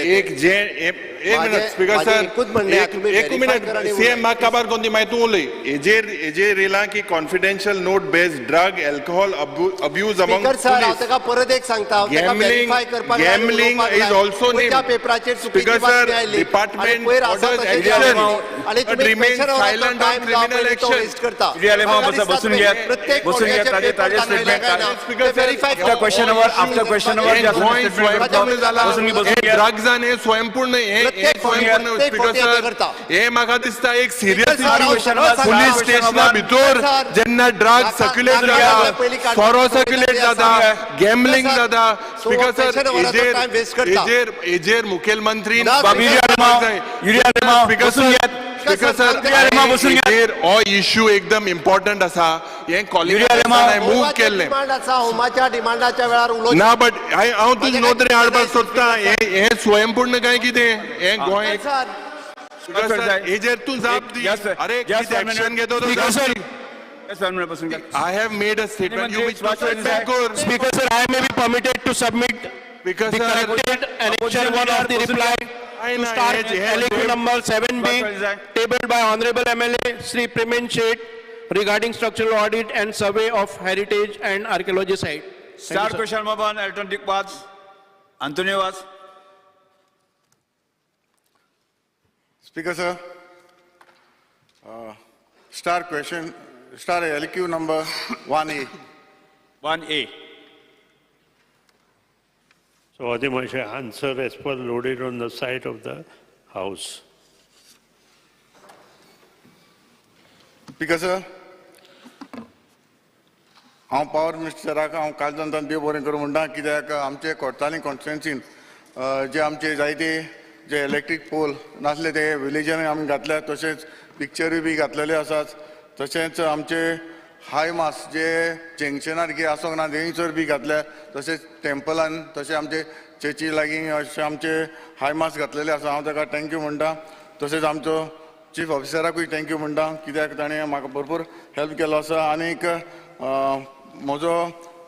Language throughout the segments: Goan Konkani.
एक जे एक मिनट स्पीकर सर, एकूच म्हणणें, एक तुमी एक verify minute करा आनी सीएम म्हाका काबार कोन्न दी, मागीर तूं उलय. हेजेर हेजेर येयलां की confidential note based drug alcohol abuse among speaker sir, हांव पुलीस. ताका परत एक सांगता, हांव ताका Gambling- verify करपाक लाय आनी gambling उलोवपाक is लाय. also पयर त्या named. पेपराचेर चुकीची Speaker sir, बातमी आयली department आनी पयर आसा orders तशें action, आयली. आनी but तुमी remain question वराचो silent on time जो criminal पळय तो action. Waste करता. युरी आलेमाव, म्हाका बसा, दिसता बसून तुमी घेयात. प्रत्येक बसून घेयात, कोणाचे ताजे- पेपर ताजे दाखयले statement काय ना, Speaker ते sir, verify After question hour, after question hour, हें जे आसा गोंय statement स्वयंपूर्ण जाला. बसून घे, बसून हे घेयात. ड्रग्सान हे स्वयंपूर्ण, हे हे प्रत्येक स्वयंपूर्ण. प्रत्येक स्पीकर फावटी हें सर, करता. हे म्हाका दिसता एक सिरियस स्पीकर सर, हांव इश्यू. सरळ सांगता. पुलीस स्टेशना भितर सर, जेन्ना ड्रग सर्क्युलेट नाका जाता, पयलीं काडून सोरो पयलीं सर्क्युलेट आसा. जाता, गॅमलिंग सर, जाता. तो स्पीकर सर, question वराचो हेजेर time waste करता. हेजेर हेजेर मुखेलमंत्री ना, बाब युरी आलेमाव, युरी आलेमाव, स्पीकर बसून सर, घेयात. स्पीकर सर, युरी आलेमाव, बसून घेयात. हेजेर हो इश्यू एकदम इम्पॉर्टंट आसा. हें युरी आलेमाव. कॉलिंग मूव होमाच्या केल्लें डिमांड आसा, होमाच्या डिमांडाच्या वेळार उलोवचें. ना, बट हांव तुजे म्हाजें नदरे काय हाडपाक सोदता. हे हे स्वयंपूर्ण काय कितें हें गोंय. सर, स्पीकर सर, हेजेर तूं जाप दी. Yes, sir. अरे Yes, कितें sir. Action घेतो तो Speaker, जाप sir. दी. Yes, one minute, बसून घेयात. I have made a statement. You मंत्री, which Subhash Desai. Speaker sir, I may be permitted to submit Speaker the sir, corrected annexure 1 of the reply I to know, star yes, yes. LAQ number 7B Subhash Desai. tabled by Honorable MLA Sri Premen Seth regarding structural audit and survey of heritage and archaeology site. Thank you, Star sir. Question number 1, Elton Dick Vaz, Antonio Vaz. Speaker sir, star question, star LQ number 1A. 1A. So Adimasha, answer as per loaded on the site of the house. Speaker sir, हांव पावर मिनिस्टराक हांव कालजंतान देव बरें करूं म्हणटा, कित्याक आमचे कोर्ताली कॉन्स्टिट्युएन्सीन जे आमचे जायते जे इलेक्ट्रीक पोल नासले ते विलेजांनी आमी घातल्या, तशेंच पिक्चरूय बी घातलेले आसात. तशेंच आमचे हाय मास जे जंक्शनार कितें आसोंक ना थंयसर बी घातल्या, तशेंच टेम्पलान, तशें आमचे चर्ची लागीं अशे आमचे हाय मास घातलेले आसा. हांव ताका thank you म्हणटा. तशेंच आमचो चीफ ऑफिसराकूय thank you म्हणटा, कित्याक ताणें म्हाका भरपूर हेल्प केलो आसा. आनीक म्हजो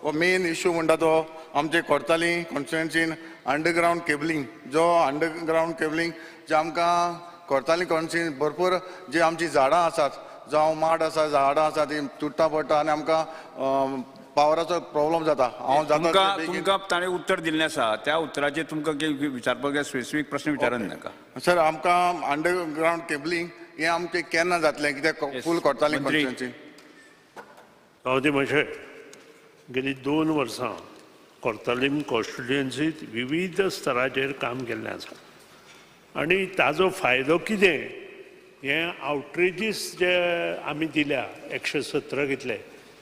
हो मेन इशू म्हणटा तो आमचे कोर्ताली कॉन्स्टिट्युएन्सीन अंडरग्रावंड केबलिंग, जो अंडरग्रावंड केबलिंग जे आमकां कोर्ताली कॉन्स्टिट्युएन्सीन भरपूर जी आमची झाडां आसात, जावं माड आसा, झाडां आसा, ती तुट्टा पडटा आनी आमकां पावराचो प्रॉब्लम जाता. हांव जाता तुमकां ते बेगीन. तुमकां ताणें उत्तर दिल्लें आसा, त्या उत्तराचेर तुमकां कितें विचारपाक जाय स्पेसिफीक प्रश्न विचारून नाका. सर, आमकां अंडरग्रावंड केबलिंग हें आमचें केन्ना जातलें, कित्याक फूल कोर्ताली मंत्री. कॉन्स्टिट्युएन्सी. सवादी गेली 2 वर्सां कोर्तालीम कॉन्स्टिट्युएन्सीत विविध स्तराचेर काम केल्लें आसा आनी ताजो फायदो कितें हें आवटरीजीस जे आमी दिल्या 117 घेतले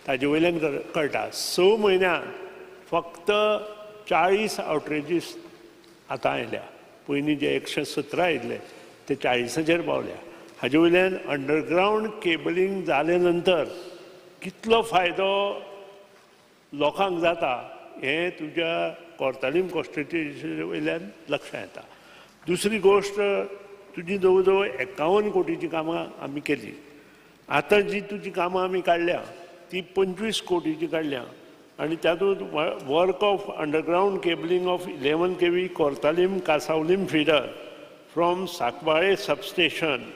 ताजे वयल्यान कळटा. 6 म्हयन्यांत फक्त 40 आवटरीजीस आतां आयल्या. पयलीं जे 117 आयिल्ले ते 40 पावल्या. हाजे वयल्यान अंडरग्रावंड केबलिंग जाले नंतर कितलो फायदो लोकांक जाता हें तुज्या कोर्तालीम कॉन्स्टिट्युएन्सी वयल्यान लक्षांत येता. दुसरी गोश्ट, तुजी जवळ जवळ 51 कोटीची कामां आमी केली. आतां जी तुजी कामां आमी काडल्या ती 25 कोटीची काडल्या आनी तातूंत work of underground cabling of 11 kV Cortalim Cansaulim feeder from Sancoale substation,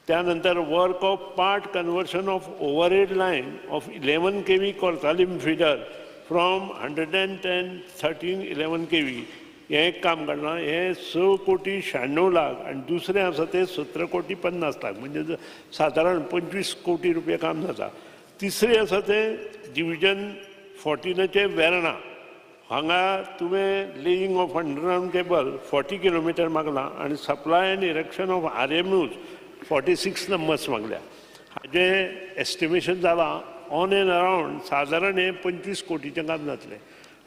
त्यानंतर work of part conversion of overhead line of 11 kV Cortalim feeder from 110 13 11 kV हें एक काम काडलां. हें 6 कोटी 96 लाख आनी दुसरें आसा तें 17 कोटी 50 लाख, म्हणजे सादारण 25 कोटी रुपया काम जाता. तिसरें आसा तें डिविजन 14चें वेर्णा, हांगा तुवें laying of underground cable 40 kilometre मागलां आनी supply and erection of RMUs 46 numbers मागल्या. हाजें एस्टिमेशन जालां ऑन एंड अरावंड सादारण हें 25 कोटीचें काम जातलें.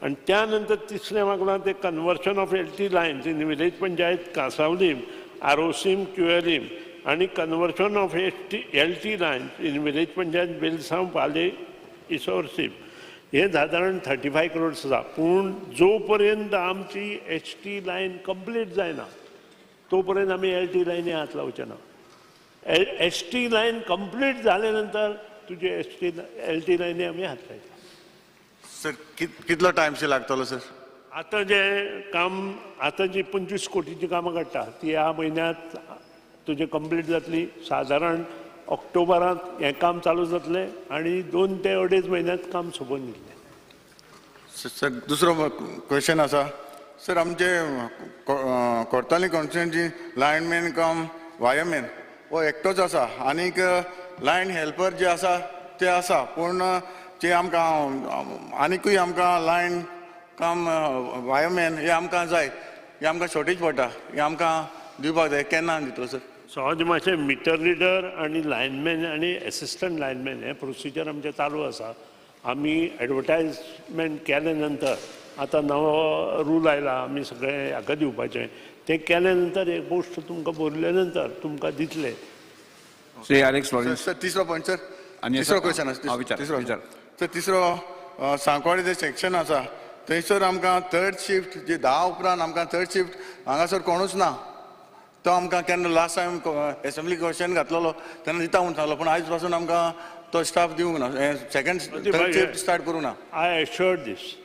आनी त्या नंतर तिसरें मागलां तें conversion of LT lines in village panchayat Cansaulim, Arossim, Cuelim आनी conversion of LT lines in village panchayat Velsao, Pale, Issorcim. हें सादारण 35 क्रोड्स आसा. पूण जो पर्यंत आमची एच टी लायन कंप्लीट जायना तो पर्यंत आमी एल टी लायनी हात लावचे ना. एच टी लायन कंप्लीट जाले नंतर तुजे एच टी एल टी लायनी आमी हात लायता. सर, कितलो टायमशी लागतलो सर? आतां जें काम आतां जी 25 कोटीची कामां काडटा ती ह्या म्हयन्यांत तुजें कंप्लीट जातली. सादारण ऑक्टोबरांत हें काम चालू जातलें आनी 2 ते 2.5 म्हयन्यांत काम सोंपोवन दितलें. सर, दुसरो क्वेश्चन आसा सर, आमचे कोर्ताली कॉन्स्टिट्युएन्सी लायनमॅन कम वायरमॅन हो एकटोच आसा आनीक लायन हेल्पर जे आसा ते आसा, पूण जे आमकां आनिकूय आमकां लायन कम वायरमॅन हे आमकां जाय, हे आमकां शॉर्टेज पडटा, हे आमकां दिवपाक जाय. केन्ना दितलो सर? सहज मातशें मिटर रिडर आनी लायनमॅन आनी एसिस्टंट लायनमॅन हें प्रोसिजर आमचें चालू आसा. आमी एडवर्टायजमेंट केले नंतर आतां नवो रूल आयला, आमी सगळें हाका दिवपाचें, तें केले नंतर एक पोस्ट तुमकां भरले नंतर तुमकां दितले. Shri Alex Lawrence. सर, तिसरो पॉयंट सर. आनी तिसरो आसा? क्वेश्चन आसा. हा, विचार, तिसरो विचार. सर, तिसरो सांकवाळे जे सेक्शन आसा थंयसर आमकां थर्ड शिफ्ट जे 10 उपरांत आमकां थर्ड शिफ्ट हांगासर कोणूच ना. तो आमकां केन्ना लास्ट टायम एसेंब्ली क्वेश्चन घातलेलो तेन्ना दिता म्हूण सांगलो, पूण आयज पासून आमकां तो स्टाफ दिवंक ना, सेकंड थर्ड शिफ्ट स्टार्ट करूंक ना. I assured these.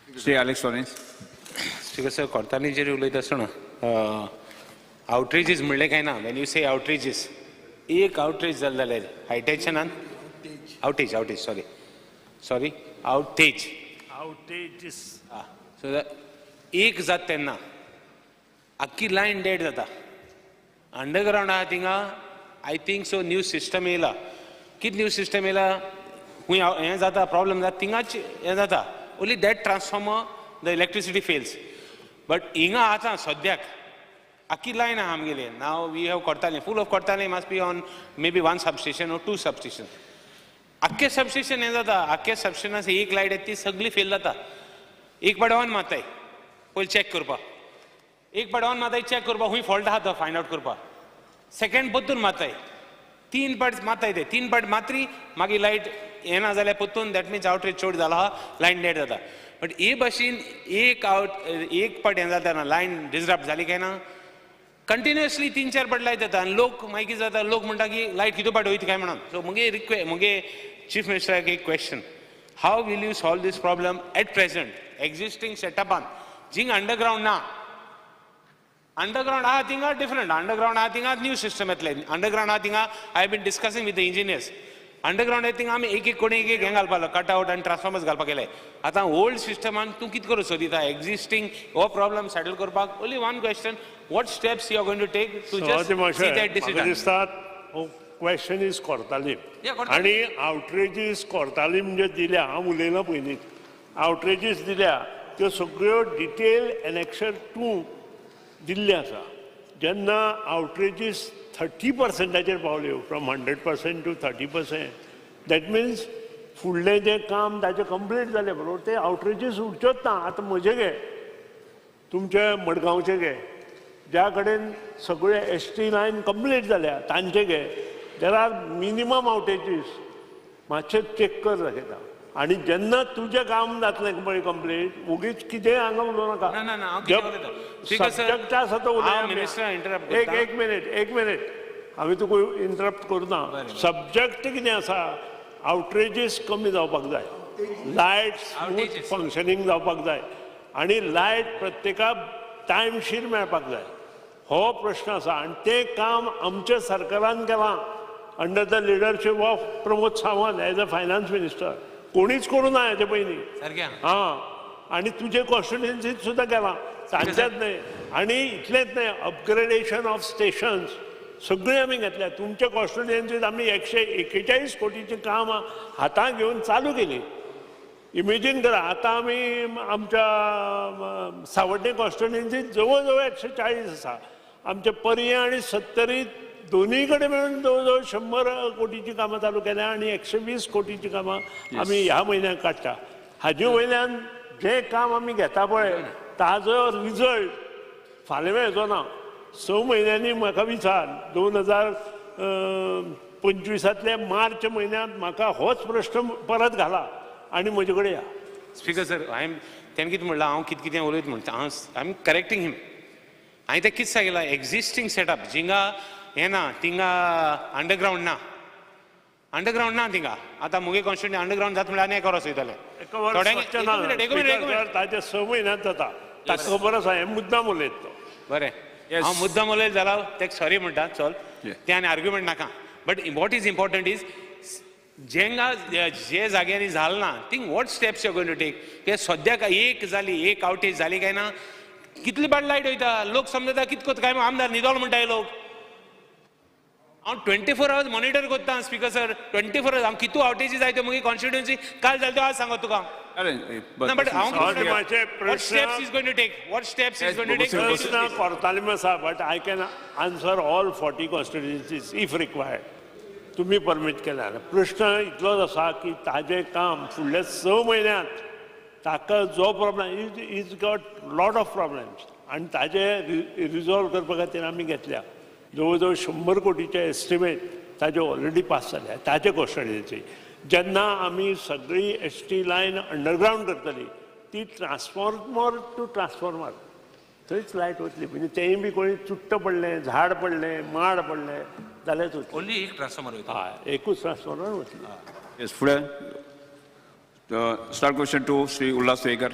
Shri Alex Lawrence. Speaker sir, कोर्तालीचेर उलयता आसतना आवटरीजीस म्हणलें काय ना, when you से आवटरीजीस, एक आवटरीज जालें जाल्यार हायटेन्शनान outage outage sorry sorry outage outages. So एक जात तेन्ना आख्खी लायन डेड जाता. अंडरग्रावंड आहा थिंगा I think so new system येयला. कितें न्यू सिस्टम येयला, खूंय हें जाता प्रॉब्लम जाता थिंगाच हें जाता, only that transformer the electricity fails. But हिंगा आतां सद्याक आख्खी लायन आहा आमगेली. Now we have Cortalim, full of Cortalim must be on maybe 1 substation or 2 substation. आख्खें सबस्टेशन हें जाता, आख्खें सबस्टेशन एक लायट येता ती सगळी फेल जाता. एक पाट ऑन मारताय पयलीं चॅक करपाक, एक पाट ऑन मारताय चॅक करपाक खूंय फॉल्ट आहा तो फायंड आवट करपाक, सेकंड परतून मारताय, 3 पाट मारताय, ते 3 पाट मात्री मागीर लायट येना जाल्यार परतून that means outage चड जाला आहा, लायन डेड जाता. बट हे भाशेन एक आवट एक पाट हें जाता ना, लायन डिसरप्ट जाली काय ना कंटिन्युअसली 3-4 पाट लायट जाता आनी लोक मागीर कितें जाता, लोक म्हणटा की लायट कितू पाट वयता काय म्हणून. सो मुगे रिक्वे मुगे चीफ मिनिस्टराक एक question, how will you solve this problem at present existing सेटअपान जिंग अंडरग्रावंड ना, अंडरग्रावंड आहा थिंगा डिफरंट, अंडरग्रावंड आहा थिंगा न्यू सिस्टम येतले, अंडरग्रावंड आहा थिंगा I been discussing with the engineers, underground आहा थिंगा आमी एक एक कोणी एक एक हें घालपाक कट आवट आनी ट्रान्सफॉर्मर्स घालपाक गेले. आतां ओल्ड सिस्टमान तूं कितें करूं सोदिता एक्झिस्टींग हो प्रॉब्लम सेटल करपाक? Only one question, what steps you are going to take to just see that म्हाका डिसिजन? दिसता हो question is Cortalim Yeah, Cortalim. आनी आवटरेजीस कोर्तालीम जे दिल्या, हांव उलयलां पयलींच, आवटरेजीस दिल्या त्यो सगळ्यो डिटेल एनेक्शर 2 दिल्ले आसा. जेन्ना आवटरेजीस 30%चेर पावल्यो, from 100% to 30%, that means फुडलें जें काम ताचें कंप्लीट जालें बरोबर ते आवटरेजीस उरच्योच ना. आतां म्हजें घे, तुमचे मडगांवचे घे, ज्या कडेन सगळे एस टी लायन कंप्लीट जाल्या तांचे घे, there are minimum outages. मातशें चॅक कर दाखयता. आनी जेन्ना तुजें काम जातलें पळय कंप्लीट, ओगीच कितेंय हांगा उलोवं नाका. ना, ना, ना, हांव कितें उलयता? Speaker sir, subject आसा तो उलया हांव आमी. मिनिस्टराक इंटरप्ट एक करता. एक मिनीट, एक मिनीट, हांवें तुका इंटरप्ट करुना. सब्जॅक्ट कितें आसा, आवटरेजीस कमी जावपाक जाय, लायट स्मूथ Outages. Functioning जावपाक जाय आनी लायट प्रत्येकाक टायमशीर मेळपाक जाय, हो प्रश्न आसा. आनी तें काम आमच्या सरकारान केलां under the leadership of Pramod Sawant as a finance minister. कोणीच करूं ना हेचे पयलीं. सारकें. हां, आनी तुजे कॉन्स्टिट्युएन्सीत सुद्दां केलां, तांच्याच न्हय. आनी इतलेंच न्हय, अपग्रेडेशन ऑफ स्टेशन्स सगळें आमी घेतल्या. तुमच्या कॉन्स्टिट्युएन्सीत आमी 141 कोटीचीं कामां हातांत घेवन चालू केली. इमेजीन करा, आतां आमी आमच्या सावड्डें कॉन्स्टिट्युएन्सीत जवळ जवळ 140 आसा. आमच्या पर्यें आनी सत्तरी दोनूय कडेन मेळून जवळ जवळ 100 कोटीचीं कामां चालू केल्या आनी 120 कोटीचीं कामां आमी ह्या म्हयन्याक काडटा. हाजे वयल्यान जें काम आमी घेता पळय ताजो रिजल्ट फाल्यां मेळचो ना. 6 म्हयन्यांनी म्हाका विचार, 2025 मार्च म्हयन्यांत म्हाका होच प्रश्न परत घाला आनी म्हजे कडेन या. स्पीकर सर, हांवें तेणें कितें म्हणलां, हांव कितें कितें उलयत म्हणटा, हांव I am correcting him. हांवें तें कितें सांगलां, एक्झिस्टींग सेटअप जिंगा हें ना, थिंगा अंडरग्रावंड ना, अंडरग्रावंड ना थिंगा. आतां मुगे कॉन्स्टिट्युएन्सी अंडरग्रावंड जाता म्हणल्यार आनी एका वर्स वयतलें. एका वर्स थोड्यांक वचचें एक ना. मिनट, एक मिनट, एक स्पीकर मिनट. सर, ताजे 6 म्हयन्यांत जाता. ताका खबर आसा, हें मुद्दाम उलयत तो. बरें, हांव मुद्दाम उलयत जाल्यार तेका सॉरी म्हणटा, चल. तें आनी आर्ग्युमेंट नाका. But what is important is जेंगा जे जाग्यांनी जालें ना thing what steps you going to take. ते सद्याक एक जाली, एक आवटेज जाली काय ना कितली बाड लायट वयता, लोक समजता कित कोत काय आमदार न्हिदोलो म्हणटा हे लोक. हांव 24 आवर्स मॉनिटर करता स्पीकर सर, 24 आवर्स. हांव कितू आवटेजी जाय त्यो मुगे कॉन्स्टिट्युएन्सी काल जालें त्यो आज सांगत तुका. अरे ना, बट हांव सॉरी, मातशें what प्रश्न steps is going to take, what steps is going to take. प्रश्न कोर्तालीम आसा, but I can answer all 40 constituencies if required. तुमी परमीट केल्यार. प्रश्न इतलोच आसा की ताजें काम फुडल्या 6 म्हयन्यांत ताका जो problem is got lot of problems आनी ताजे रिजॉल्व करपा खातीर आमी घेतल्या जवळ जवळ 100 कोटीचे एस्टिमेट ताजे ऑलरेडी पास जाल्या ताजे कॉन्स्टिट्युएन्सी. जेन्ना आमी सगळी एस टी लायन अंडरग्रावंड करतली ती ट्रान्सफॉर्मर टू ट्रान्सफॉर्मर थंयच लायट वतली. म्हणजे तेंय बी कोणी चुट्ट पडलें, झाड पडलें, माड पडलें जाल्यार वतली. ओन्ली एक ट्रान्सफॉर्मर वयता. हय, एकूच ट्रान्सफॉर्मर वतली. येस, फुडें star question 2 Shri Ulhas Tuyenkar.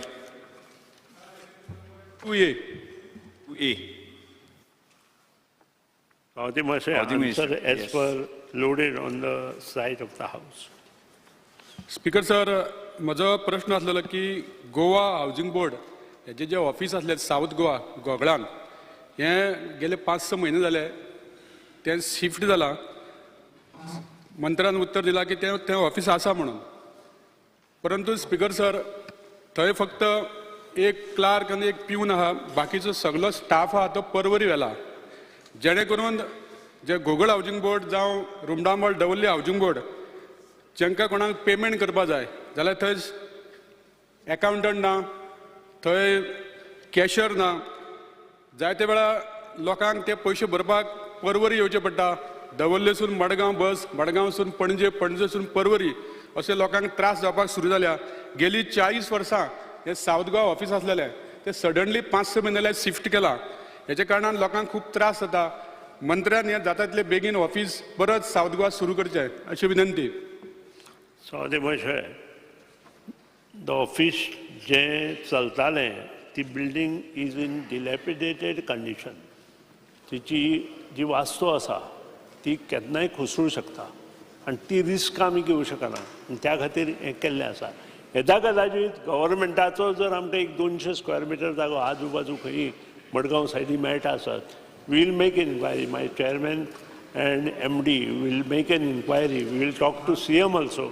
2A. 2A. Housing Minister, Housing answer Minister, as yes. per loaded on the side of the house. Speaker sir, म्हजो प्रश्न आसलेलो की गोवा हावजींग बोर्ड हेजे जे ऑफीस आसलें सावथ गोवा गोगळान, हें गेले 5-6 म्हयने जाले तें शिफ्ट जालां. मंत्र्यान उत्तर दिलां की तें तें ऑफीस आसा म्हणून, परंतु स्पीकर सर थंय फक्त एक क्लार्क आनी एक प्यून आहा, बाकीचो सगलो स्टाफ आहा तो परवरी व्हेला, जेणे करून जे गोगळ हावजींग बोर्ड जावं रुमडामळ दवर्ली हावजींग बोर्ड जांकां कोणाक पेमेंट करपा जाय जाल्यार थंय एकावंटंट ना, थंय कॅशर ना, जायते वेळा लोकांक ते पयशे भरपाक परवरी येवचें पडटा. दवर्लेसून मडगांव बस, मडगांवसून पणजे, पणजेसून परवरी अशे लोकांक त्रास जावपाक सुरू जाल्या. गेली 40 वर्सां हे सावथ गोवा ऑफीस आसलेलें ते सडनली 5-6 म्हयने शिफ्ट केलां. हेच्या कारणान लोकांक खूब त्रास जाता. मंत्र्यान हें जाता तितले बेगीन ऑफीस परत सावथ गोवा सुरू करचें अशी विनंती. सौदे मातशें the office जें चलतालें ती building is in dilapidated condition. तिची जी वास्तू आसा ती केन्नाय कोसळूं शकता आनी ती रिस्क आमी घेवं शकना आनी त्या खातीर हें केल्लें आसा. येदा कदाचीत गव्हर्मेंटाचो जर आमकां एक 200 स्क्वेअर मिटर जागो आजू बाजू खंयी मडगांव सायडी मेळटा आसत, we will make enquiry. My chairman and M D will make an enquiry. We will talk to C M also.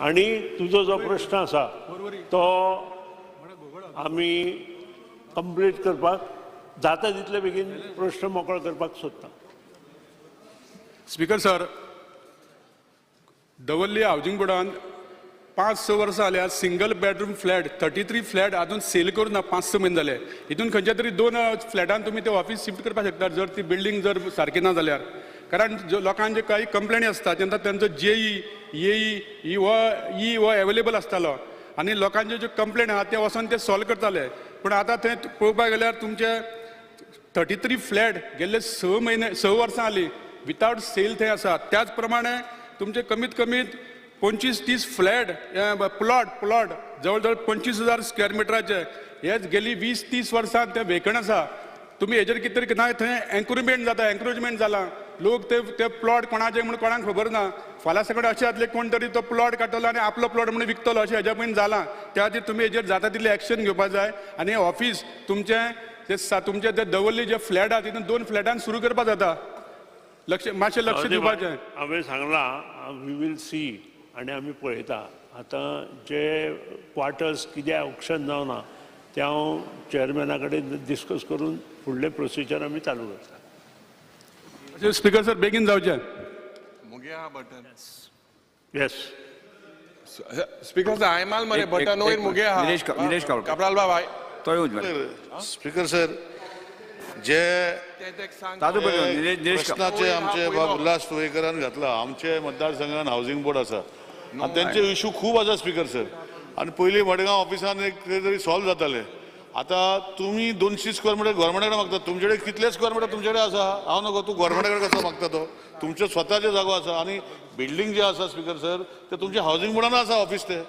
आनी तुजो जो प्रश्न आसा तो आमी कंप्लीट करपाक जाता तितले बेगीन प्रश्न मोकळो करपाक सोदता. स्पीकर सर, दवर्ली हावजींग बोर्डान 5-6 वर्सां जाल्या सिंगल बेडरूम फ्लॅट 33 फ्लॅट अजून सेल करूं ना, 5-6 म्हयने जाले. हितून खंयच्या तरी 2 फ्लॅटान तुमी ते ऑफीस शिफ्ट करपाक शकता जर ती बिल्डींग जर सारकी ना जाल्यार. कारण लोकांचे काही कंप्लेनी आसता तेन्ना तेंचो जेई एई हो ई हो एवेलेबल आसतालो आनी लोकांच्यो ज्यो कंप्लेन आहा ते वचोन ते सॉल्व करताले. पूण आतां थंय पळोवपाक गेल्यार तुमचे 33 फ्लॅट गेल्ले 6 म्हयने 6 वर्सां जालीं वितावट सेल थंय आसा. त्याच प्रमाणे तुमचे कमीत कमीत 25-30 फ्लॅट प्लॉट जवळ जवळ 25,000 स्क्वेअर मिटराचे हेच गेली 20-30 वर्सां ते वेकंट आसा. तुमी हेजेर कितें तरी ना थंय एन्क्रोचमेंट जाता, एन्क्रोचमेंट जालां, लोक ते प्लॉट कोणाचे म्हणून कोणाक खबर ना. फाल्यां सकाळीं अशें जातलें कोण तरी तो प्लॉट काडटलो आनी आपलो प्लॉट म्हणून विकतलो अशें हेज्या पयलीं जालां. त्या खातीर तुमी हेजेर जाता तितलें एक्शन घेवपाक जाय आनी ऑफीस तुमचें ते तुमचें ते दवर्ली जे फ्लॅट आहा तितून 2 फ्लॅटान सुरू करपाक जाता. लक्ष मातशें लक्ष दिवपाचें. हांवें सांगलां we will see आनी आमी पळयता. आतां जे क्वार्टर्स कित्याक ऑक्शन जावना तें हांव चेअरमॅना कडेन डिस्कस करून फुडलें प्रोसिजर आमी चालू करता. स्पीकर सर बेगीन जावचें. मुगे आहा बटन. येस स्पीकर सर, हांवें माल मरे बटन वयर मुगे आहा. निलेश कावळकर. काब्राल बाब तो येवच मरे. स्पीकर सर, जे प्रश्नाचे आमचे बाब उल्हास तुयेकरान घातला, आमचे मतदारसंघान हावजींग बोर्ड आसा आनी तेंचे इशू खूब आसा स्पीकर सर. आनी पयलीं मडगांव ऑफिसान एक कितें तरी सॉल्व जातालें, आतां तुमी 200 स्क्वेअर मिटर गोवोरमेंटा कडेन मागता, तुमचे कडेन कितले स्क्वेअर मिटर तुमचे कडेन आसा हांव नको, तूं गोवोरमेंटा कडेन कसो मागता तो? तुमचे स्वताचे जागो आसा आनी बिल्डींग जे आसा स्पीकर सर ते तुमचे हावजींग बोर्डान आसा ऑफिस ते.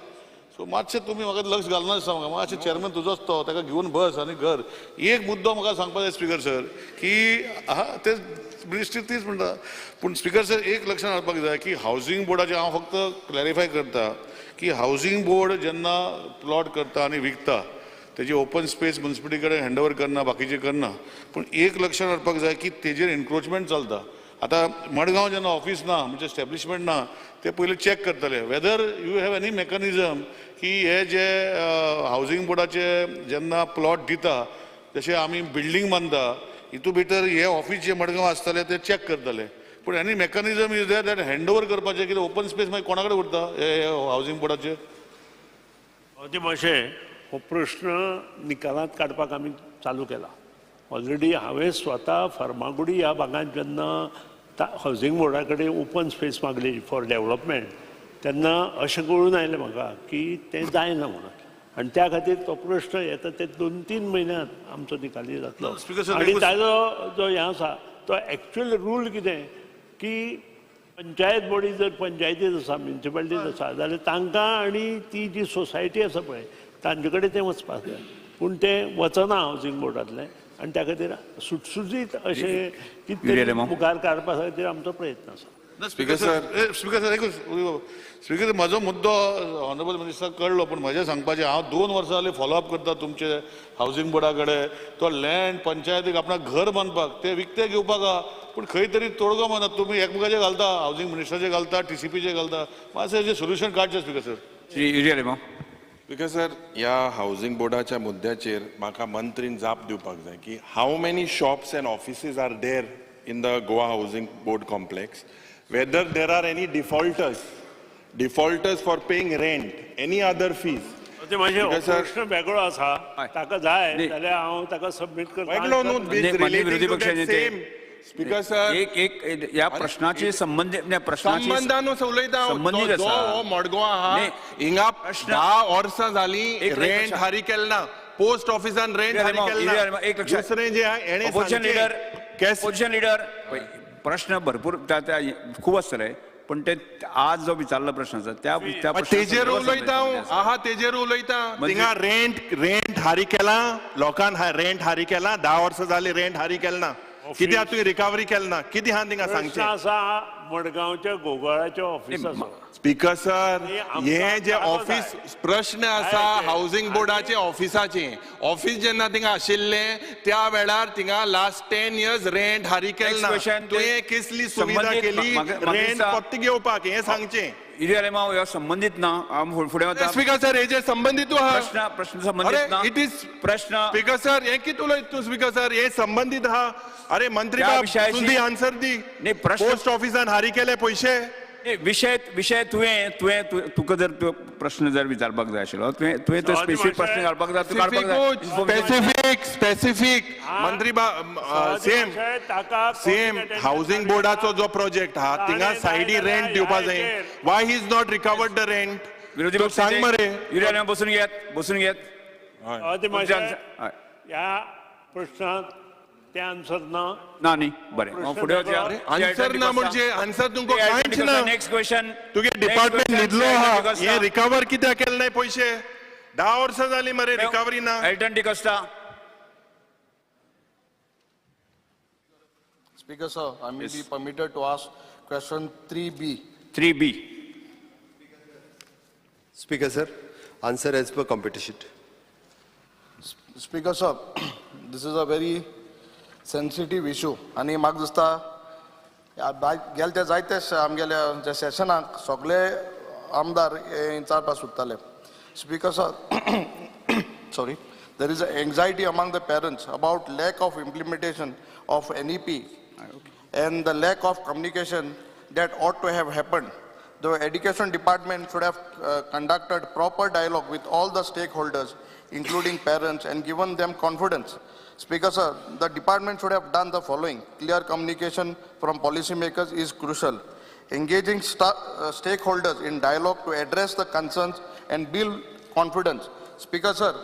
सो मातशें तुमी म्हाका लक्ष घालना दिसता म्हाका, मातशें चेअरमॅन तुजोच तो, ताका घेवन बस आनी घर. एक मुद्दो म्हाका सांगपाक जाय स्पीकर सर की हा ते मिनिस्ट्री तीच म्हणटा, पूण स्पीकर सर एक लक्षात हाडपाक जाय की हावजींग बोर्डाचें हांव फक्त क्लॅरिफाय करता की हावजींग बोर्ड जेन्ना प्लॉट करता आनी विकता तेजी ओपन स्पेस मुन्सिपालिटी कडेन हँड ओवर करना, बाकीचें करना, पूण एक लक्षात हाडपाक जाय की तेजेर एनक्रोचमेंट चलता. आतां मडगांव जेन्ना ऑफिस ना म्हणजे एस्टॅब्लिशमेंट ना ते पयलीं चॅक करतले whether you have any mechanism की हे जे हावजींग बोर्डाचे जेन्ना प्लॉट दिता जशें आमी बिल्डींग बांदता हितू भितर हे ऑफिस जे मडगांव आसतले ते चॅक करतले, पूण any mechanism is there that hand over करपाचें कितें ओपन स्पेस मागीर कोणा कडेन उरता हे हावजींग बोर्डाचे? मातशें हो प्रश्न निकालांत काडपाक आमी चालू केला ऑलरेडी. हांवें स्वता फर्मागुडी ह्या भागांत जेन्ना हावजींग बोर्डा कडेन ओपन स्पेस मागली फॉर डेवलपमेंट तेन्ना अशें कळून आयलें म्हाका की तें जायना म्हणून, आनी त्या खातीर तो प्रश्न येता ते 2-3 म्हयन्यांत आमचो निकाली जातलो. आनी ताजो जो हें आसा तो एक्चुअल रूल कितें की पंचायत बॉडी जर पंचायतीत आसा म्युनिसिपालिटीत आसा जाल्यार तांकां आनी ती जी सोसायटी आसा पळय तांचे कडेन तें वचपाक जाय, पूण तें वचना हावजींग बोर्डांतलें आनी त्या खातीर सुटसुटीत अशें कितें मुखार काडपा खातीर आमचो प्रयत्न आसा. स्पीकर सर, स्पीकर सर एकूच, स्पीकर सर म्हजो मुद्दो ऑनरेबल मिनिस्टर कळ्ळो, पूण म्हजें सांगपाचें हांव 2 वर्सां जालीं फॉलोअप करता तुमचे हावजींग बोर्डा कडेन, तो लँड पंचायतीक आपणाक घर बांदपाक ते विकते घेवपाक आहा, पूण खंय तरी तोडगो मारना, तुमी एकमेकाचेर घालता, हावजींग मिनिस्टराचेर घालता, टीसीपीचेर घालता, मातशें हेजें सोल्युशन काडचें speaker sir. Shri Yuri Alemao. Speaker sir, ह्या हावजींग बोर्डाच्या मुद्द्याचेर म्हाका मंत्रीन जाप दिवपाक जाय की how many shops and offices are there in the Goa housing board complex, whether there are any defaulters for paying rent, any other fees. प्रश्न वेगळो आसा, ताका जाय जाल्यार हांव ताका सबमीट करता. वेगळो न्हू, विरोधी पक्षाचे स्पीकर सर एक एक ह्या प्रश्नाचे संबंदीत संबंदानूच उलयता. संबंदीत हो मडगांव आहा, हिंगा 10 वर्सां जाली रेंट हारी केल ना, पोस्ट ऑफिसान रेंट हारी केल ना. एक लक्षात, दुसरें जे आहा ऑपोजिशन लिडर, ऑपोजिशन लिडर प्रश्न भरपूर खूब आसतले, पण ते आज जो विचारला प्रश्न आसा त्या तेजेर उलयता आहा, तेजेर उलयता. थिंगा रेंट हारी केला लोकान, रेंट हारी केला 10 वर्सां जाली रेंट हारी केल ना, कित्याक तुवें रिकवरी केल ना, कितें आहा थिंगा सांगचें? आसा मडगांवच्या गोगोळाच्या ऑफिसाचो. स्पीकर सर, हे जे ऑफिस प्रश्न आसा हावजींग बोर्डाचे ऑफिसाचे, ऑफिस जेन्ना थिंगा आशिल्लें त्या वेळार थिंगा लास्ट 10 इयर्स रेंट हारी केल ना, तुवें कसली सुविधा केली रेंट परती घेवपाक हें सांगचें. युरी आलेमाव ह्यो संबंदीत ना, हांव फुडें वता. स्पीकर सर हेजेर संबंदीत आहा प्रश्न संबंदीत ना, it is प्रश्न. स्पीकर सर हें कितें उलयता तूं? स्पीकर सर हें संबंदीत आहा. अरे मंत्री बाब तुजी आन्सर दी. पोस्ट ऑफिसान हारी केले पयशे विशय विशय तुवें तुवें तुका जर प्रश्न जर विचारपाक जाय आशिल्लो तुवें तुवें तो स्पेसिफीक प्रश्न घालपाक जाय, तूं काडपाक जाय. स्पेसिफीक स्पेसिफीक मंत्री सेम सेम हावजींग बोर्डाचो जो प्रोजेक्ट आहा थिंगा सायडी रेंट दिवपा जाय, why he is not recovered the rent? विरोधी पक्ष सांग मरे. युरी आलेमाव बसून घेयात, बसून घेयात. ह्या प्रश्नाक ते आन्सर ना ना न्ही, बरें फुडें वचया. आन्सर ना म्हणजे आन्सर तुमकां कांयच ना. Next question. तुगे डिपार्टमेंट न्हिदलो आहा, हे रिकवर कित्याक केलें नाय पयशे? 10 वर्सां जालीं मरे रिकवरी ना. Elton D'Costa. Speaker sir, I may be permitted to ask question 3B. 3B. Speaker sir, answer as per competition. Speaker sir, this is a very sensitive issue आनी म्हाका दिसता गेले ते जायते आमगेल्या जे सेशनाक सगळे आमदार हे विचारपाक सोदताले. Speaker sir, sorry, there is a anxiety among the parents about lack of implementation of NEP and the lack of communication that ought to have happened. The education department should have conducted proper dialogue with all the stakeholders, including parents, and given them confidence. Speaker sir, the department should have done the following. Clear communication from policymakers is crucial. Engaging stakeholders in dialogue to address the concerns and build confidence. Speaker sir,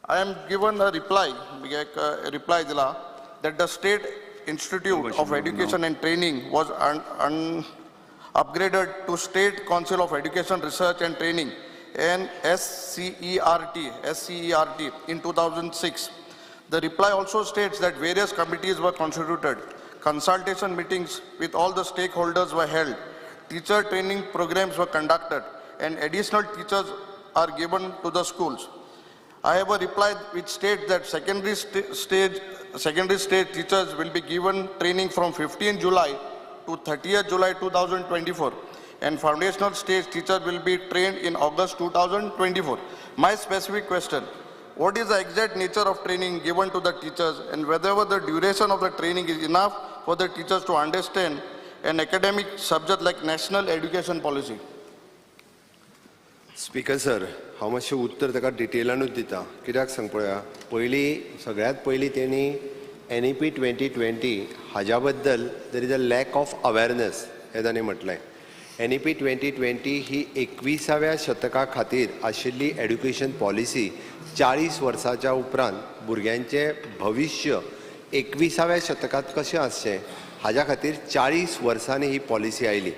I am given a reply, एक रिप्लाय दिला that the State Institute of Education and Training was upgraded to State Council of Education Research and Training and SCERT in 2006. The reply also states that various committees were constituted. Consultation meetings with all the stakeholders were held. Teacher training programs were conducted and additional teachers are given to the schools. I have a reply which states that secondary stage teachers will be given training from 15 July to 30th July 2024, and foundational stage teachers will be trained in August 2024. My specific question, what is the exact nature of training given to the teachers and whether the duration of the training is enough for the teachers to understand an academic subject like national education policy? Speaker sir, हांव मातशें उत्तर ताका डिटेलानूच दिता. कित्याक सांग पळोवया, पयलीं सगळ्यांत पयलीं तेणी NEP 2020 हाज्या बद्दल there is a lack of awareness हें ताणें म्हटलें. NEP 2020 ही 21व्या शतका खातीर आशिल्ली एड्युकेशन पॉलिसी 40 वर्साच्या उपरांत भुरग्यांचें भविश्य 21व्या शतकांत कशें आसचें हाज्या खातीर 40 वर्सांनी ही पॉलिसी आयली.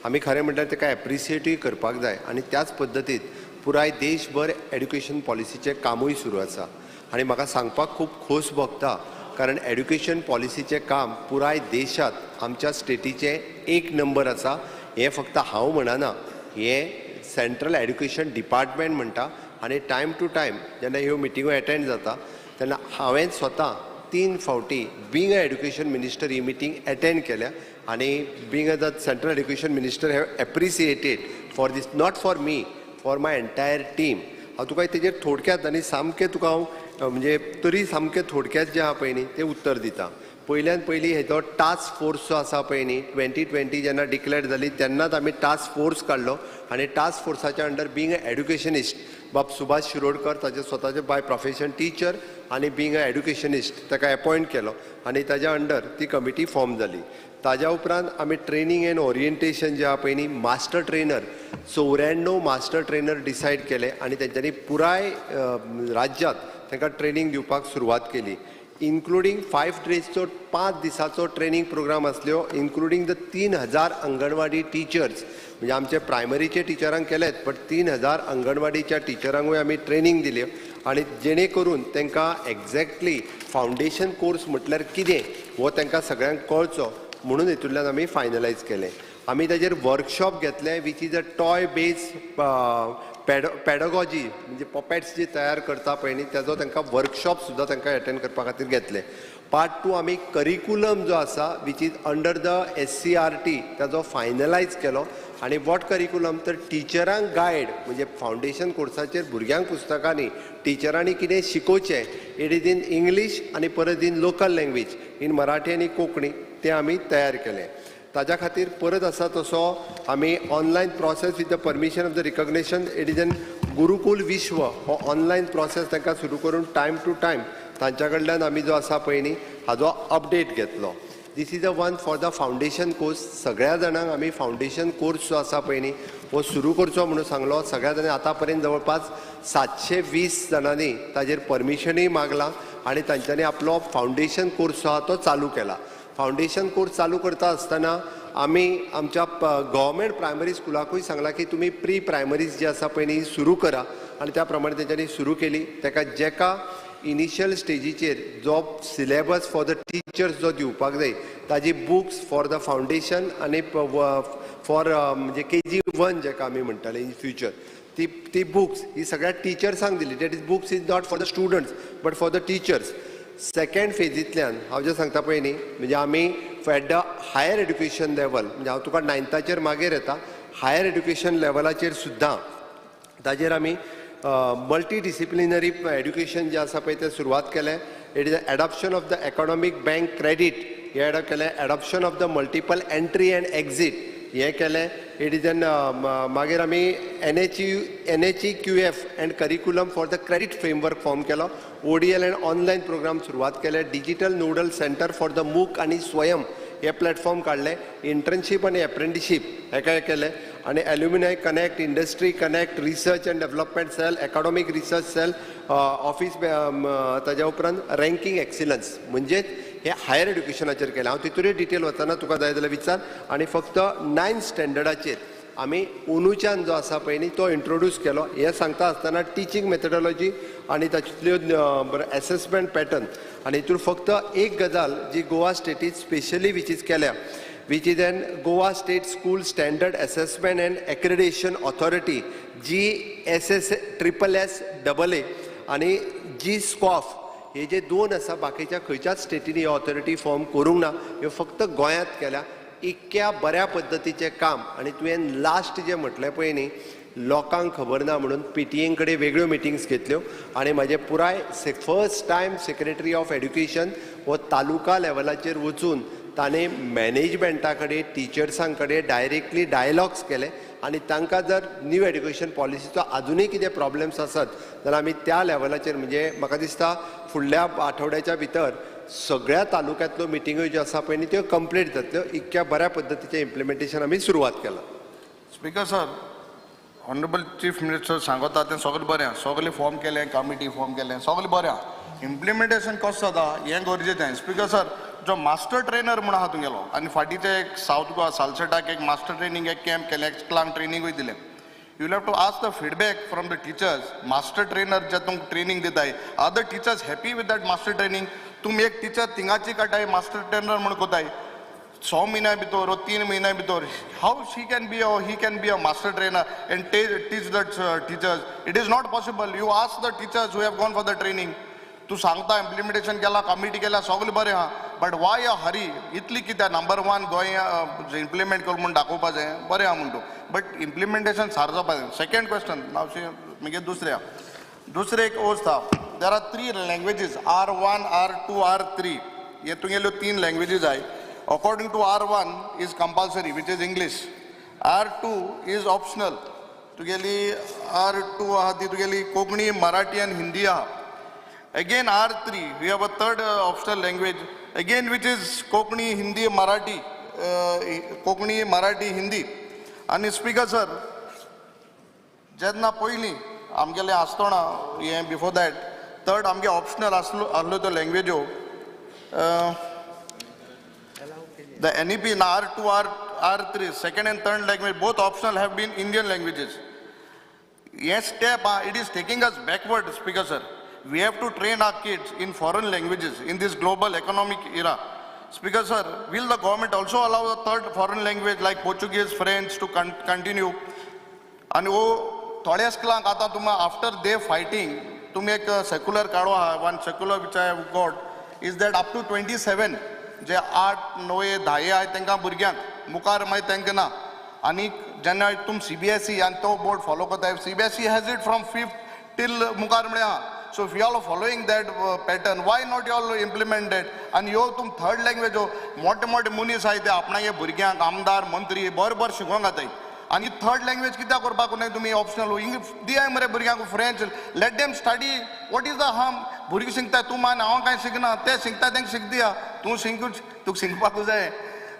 आमी खरें म्हणल्यार ताका एप्रिसिएटूय करपाक जाय आनी त्याच पद्दतीन पुराय देशभर एड्युकेशन पॉलिसीचें कामूय सुरू आसा. आनी म्हाका सांगपाक खूब खोस भोगता कारण एड्युकेशन पॉलिसीचें काम पुराय देशांत आमच्या स्टेटीचें एक नंबर आसा. हें फक्त हांव म्हणना, हें सेंट्रल एड्युकेशन डिपार्टमेंट म्हणटा. आनी टायम टू टायम जेन्ना ह्यो मिटिंगो एटेंड जाता तेन्ना हांवें स्वता 3 फावटी being a education minister he meeting attend केल्या आनी being a the central education minister have appreciated for this, not for me, for my entire team. हांव तुका तेजेर थोडक्यात आनी सामकें तुका हांव म्हणजे तरी सामकें थोडक्यात जें आहा पळय न्ही तें उत्तर दिता. पयल्यान पयलीं हेजो टास्क फोर्स जो आसा पळय न्ही 2020 जेन्ना डिक्लेअर जाली तेन्नाच आमी टास्क फोर्स काडलो आनी टास्क फोर्साच्या अंडर बींग अ एड्युकेशनिस्ट बाब सुभाष शिरोडकर ताजे स्वताचे बाय प्रोफेशन टिचर आनी बींग अ एड्युकेशनिस्ट ताका एपॉयंट केलो आनी ताज्या अंडर ती कमिटी फॉर्म जाली. ताज्या उपरांत आमी ट्रेनींग एंड ओरिएंटेशन जें आहा पळय न्ही master trainer 94 master trainer decide केले आनी तेंच्यांनी पुराय राज्यांत तांकां ट्रेनींग दिवपाक सुरवात केली. इन्क्लुडींग 5 डेजचो 5 दिसाचो ट्रेनींग प्रोग्राम आसल्यो, इन्क्लुडींग the 3000 anganwadi teachers. म्हणजे आमचे प्रायमरीचे टिचरांक केलेत बट 3000 अंगणवाडीच्या टिचरांकूय आमी ट्रेनींग दिल्यो आनी जेणे करून तांकां एक्झॅक्टली फावंडेशन कोर्स म्हटल्यार कितें हो तांकां सगळ्यांक कळचो म्हणून हितूंतल्यान आमी फायनलायज केलें. आमी ताजेर वर्कशॉप घेतले which is a toy base pedagogy म्हणजे पॉपेट्स जी तयार करता पळय न्ही ताजो तांकां वर्कशॉप सुद्दां तांकां एटेंड करपा खातीर घेतले. पार्ट 2 आमी करिकुलम जो आसा which is under the SCERT ताजो फायनलायज केलो. आनी what curriculum तर टिचरांक गायड म्हणजे फावंडेशन कोर्साचेर भुरग्यांक पुस्तकांनी टिचरांनी कितें शिकोवचें it is in English आनी परत in local language in Marathi आनी कोंकणी तें आमी तयार केलें. ताज्या खातीर परत आसा तसो आमी online process with the permission of the recognition it is an Gurukul Vishwa हो ऑनलायन प्रोसेस तांकां सुरू करून टायम टू टायम तांच्या कडल्यान आमी जो आसा पळय न्ही हाजो अपडेट घेतलो. This is a one for the foundation course. सगळ्या जाणांक आमी फावंडेशन कोर्स जो आसा पळय न्ही हो सुरू करचो म्हणून सांगलो. सगळ्या जाणांनी आतां पर्यंत जवळपास 720 जाणांनी ताजेर परमिशनूय मागलां आनी तांच्यांनी आपलो फावंडेशन कोर्स जो आहा तो चालू केला. फावंडेशन कोर्स चालू करता आसतना आमी आमच्या गव्हर्मेंट प्रायमरी स्कुलाकूय सांगलां की तुमी प्री प्रायमरीज जी आसा पळय न्ही सुरू करा आनी त्या प्रमाणे तेंच्यांनी सुरू केली. ताका जेका इनिशियल स्टेजीचेर जो सिलेबस फॉर the teachers जो दिवपाक जाय ताजी बुक्स फॉर the foundation आनी फॉर म्हणजे KG1 जेका आमी म्हणटाले इन फ्युचर ती ती बुक्स ही सगळ्या टिचर्सांक दिली. That is books is not for the students but for the teachers. Second फेजींतल्यान हांव जें सांगता पळय न्ही म्हणजे आमी at the higher education level म्हणजे हांव तुका 9थाचेर मागीर येता हायर एड्युकेशन लेवलाचेर सुद्दां ताजेर आमी मल्टी डिसिप्लिनरी एड्युकेशन जें आसा पळय तें सुरवात केलें. It is adoption of the economic bank credit हें एडॉप्ट केलें. Adoption of the multiple entry and exit हें केलें. It is an मागीर आमी NHEQF and curriculum for the credit framework form केलो. ODL and online programme सुरवात केले. Digital nodal centre for the MOOC आनी स्वयं हे प्लॅटफॉर्म काडले. इंटर्नशीप आनी एप्रेंटिशीप हेका केलें. आनी alumni connect, industry connect, research and development cell, academic research cell, office, ताज्या उपरांत रँकींग एक्सिलन्स, म्हणजेच हे हायर एड्युकेशनाचेर केलें. हांव तितूनय डिटेल वचना, तुका जाय जाल्यार विचार. आनी फक्त 9th स्टँडर्डाचेर आमी अंदूच्यान जो आसा पळय न्ही तो इंट्रोड्यूस केलो. हें सांगता आसतना टिचींग मेथडॉलॉजी आनी तातूंतल्यो एसेसमेंट पॅटर्न आनी हितून फक्त एक गजाल जी गोवा स्टेटीन स्पेशली which is केल्या, which is an Goa State School Standard Assessment and Accreditation Authority, GSSSSAA आनी जी स्कॉफ, हे जे दोन आसा, बाकीच्या खंयच्याच स्टेटींनी ही ऑथॉरिटी फॉर्म करूंक ना, ह्यो फक्त गोंयांत केल्या. इतक्या बऱ्या पद्दतीचें काम. आनी तुवें लास्ट जें म्हटलें पळय न्ही, लोकांक खबर ना म्हणून पीटीए कडेन वेगळ्यो मिटिंग्स घेतल्यो आनी म्हाजें पुराय first time secretary of education हो तालुका लेवलाचेर वचून ताणें मॅनेजमेंटा कडेन, टिचर्सां कडेन डायरेक्टली डायलॉग्स केले आनी तांकां जर न्यू एड्युकेशन पॉलिसीचो आजुनूय कितें प्रॉब्लम्स आसत जाल्यार आमी त्या लेवलाचेर, म्हणजे म्हाका दिसता फुडल्या आठवड्याच्या भितर सगळ्या तालुक्यांतल्यो मिटिंग्यो ज्यो आसा पळय न्ही त्यो कंप्लीट जातल्यो. इतक्या बऱ्या पद्दतीचें इम्प्लिमेंटेशन आमी सुरवात केलां. Speaker sir, honourable chief minister सांगता तें सगळें बरें आहा. सगळें फॉर्म केलें, कमिटी फॉर्म केलें, सगळें बरें आहा. इम्प्लिमेंटेशन कसो जाता हें गरजेचें. स्पीकर सर, जो मास्टर ट्रेनर म्हूण आहा तुगेलो आनी फाटींचे एक सावथ गोवा सालसेटाक एक मास्टर ट्रेनींग एक कॅम्प केलें, स्कुलांक ट्रेनिंगूय दिलें. You have to ask the feedback from the teachers. Master trainer जे तुमकां ट्रेनींग दिताय, are the teachers happy with that master training? तुमी एक टिचर थिंगाची काडटाय, मास्टर ट्रेनर म्हूण कोताय, 6 म्हयन्या भितर वो 3 म्हयन्या भितर how she can be, he can be a master trainer and teach the teachers? It is not possible. You ask the teachers who have gone for the training. तूं सांगता इम्प्लिमेंटेशन केलां, कमिटी केल्या, सगळें बरें आहा, बट वाय अ हरी इतली कित्याक? नंबर वन गोंय इम्प्लिमेंट कर म्हूण दाखोवपा जाय, बरें आहा म्हणटा, बट इम्प्लिमेंटेशन सारकें जावपा जाय. सेकंड क्वेश्चन नाव मागीर दुसरें आहा, दुसरें एक वस्त आहा. There are three languages, R1, R2, R3. हे तुगेल्यो तीन लँग्वेजीज आहाय. According to R1 is compulsory, which is English. R2 is optional. तुगेली R2 आहा ती तुगेली कोंकणी, मराठी आनी हिंदी आहा. Again R3, we have a third optional language again, which is Konkani, Hindi, Marathi, Konkani, Marathi, Hindi. आनी स्पीकर सर, जेन्ना पयलीं आमगेलें आसतना हें, बिफोर that third आमगे ऑप्शनल आसलो आसल्यो त्यो लँग्वेज्यो, the NEP in R2, R, R3, second and third language, both optional, have been Indian languages. Yes, step, it is taking us backward, Speaker sir. We have to train our kids in foreign languages in this global economic era. Speaker sir, will the government also allow the third foreign language like Portuguese, French to continue? आनी वो थोड्या स्कुलांक आतां तुमी आफ्टर दे फायटींग तुमी एक सर्क्युलर काडो आहा. One circular which I have got is that up to 27, जे आठ णवे धाये आहाय तांकां भुरग्यांक, मुखार मागीर तांकां ना. आनी जेन्ना तुम सीबीएसई आनी तो बोर्ड फॉलो करताय, CBSE has it from fifth till मुखार म्हळ्यार आहा. So if you all are following that pattern, why not you all implement that? आनी ह्यो तुम थर्ड लँग्वेजो, मोठे मोठे मनीस आहाय ते आपणागे भुरग्यांक आमदार मंत्री बरें बरें शिकोवंक घाताय आनी थर्ड लँग्वेज कित्याक करपाक न्हय तुमी ऑप्शनल? इंग्लीश दियाय मरे भुरग्यांक, French, let them study. What is the harm? भुरगीं शिकता, तूं मान हांव कांय शिकना, ते शिकता तांकां शिक दिया. तूं शिकूच, तुका शिकपाकूच जाय.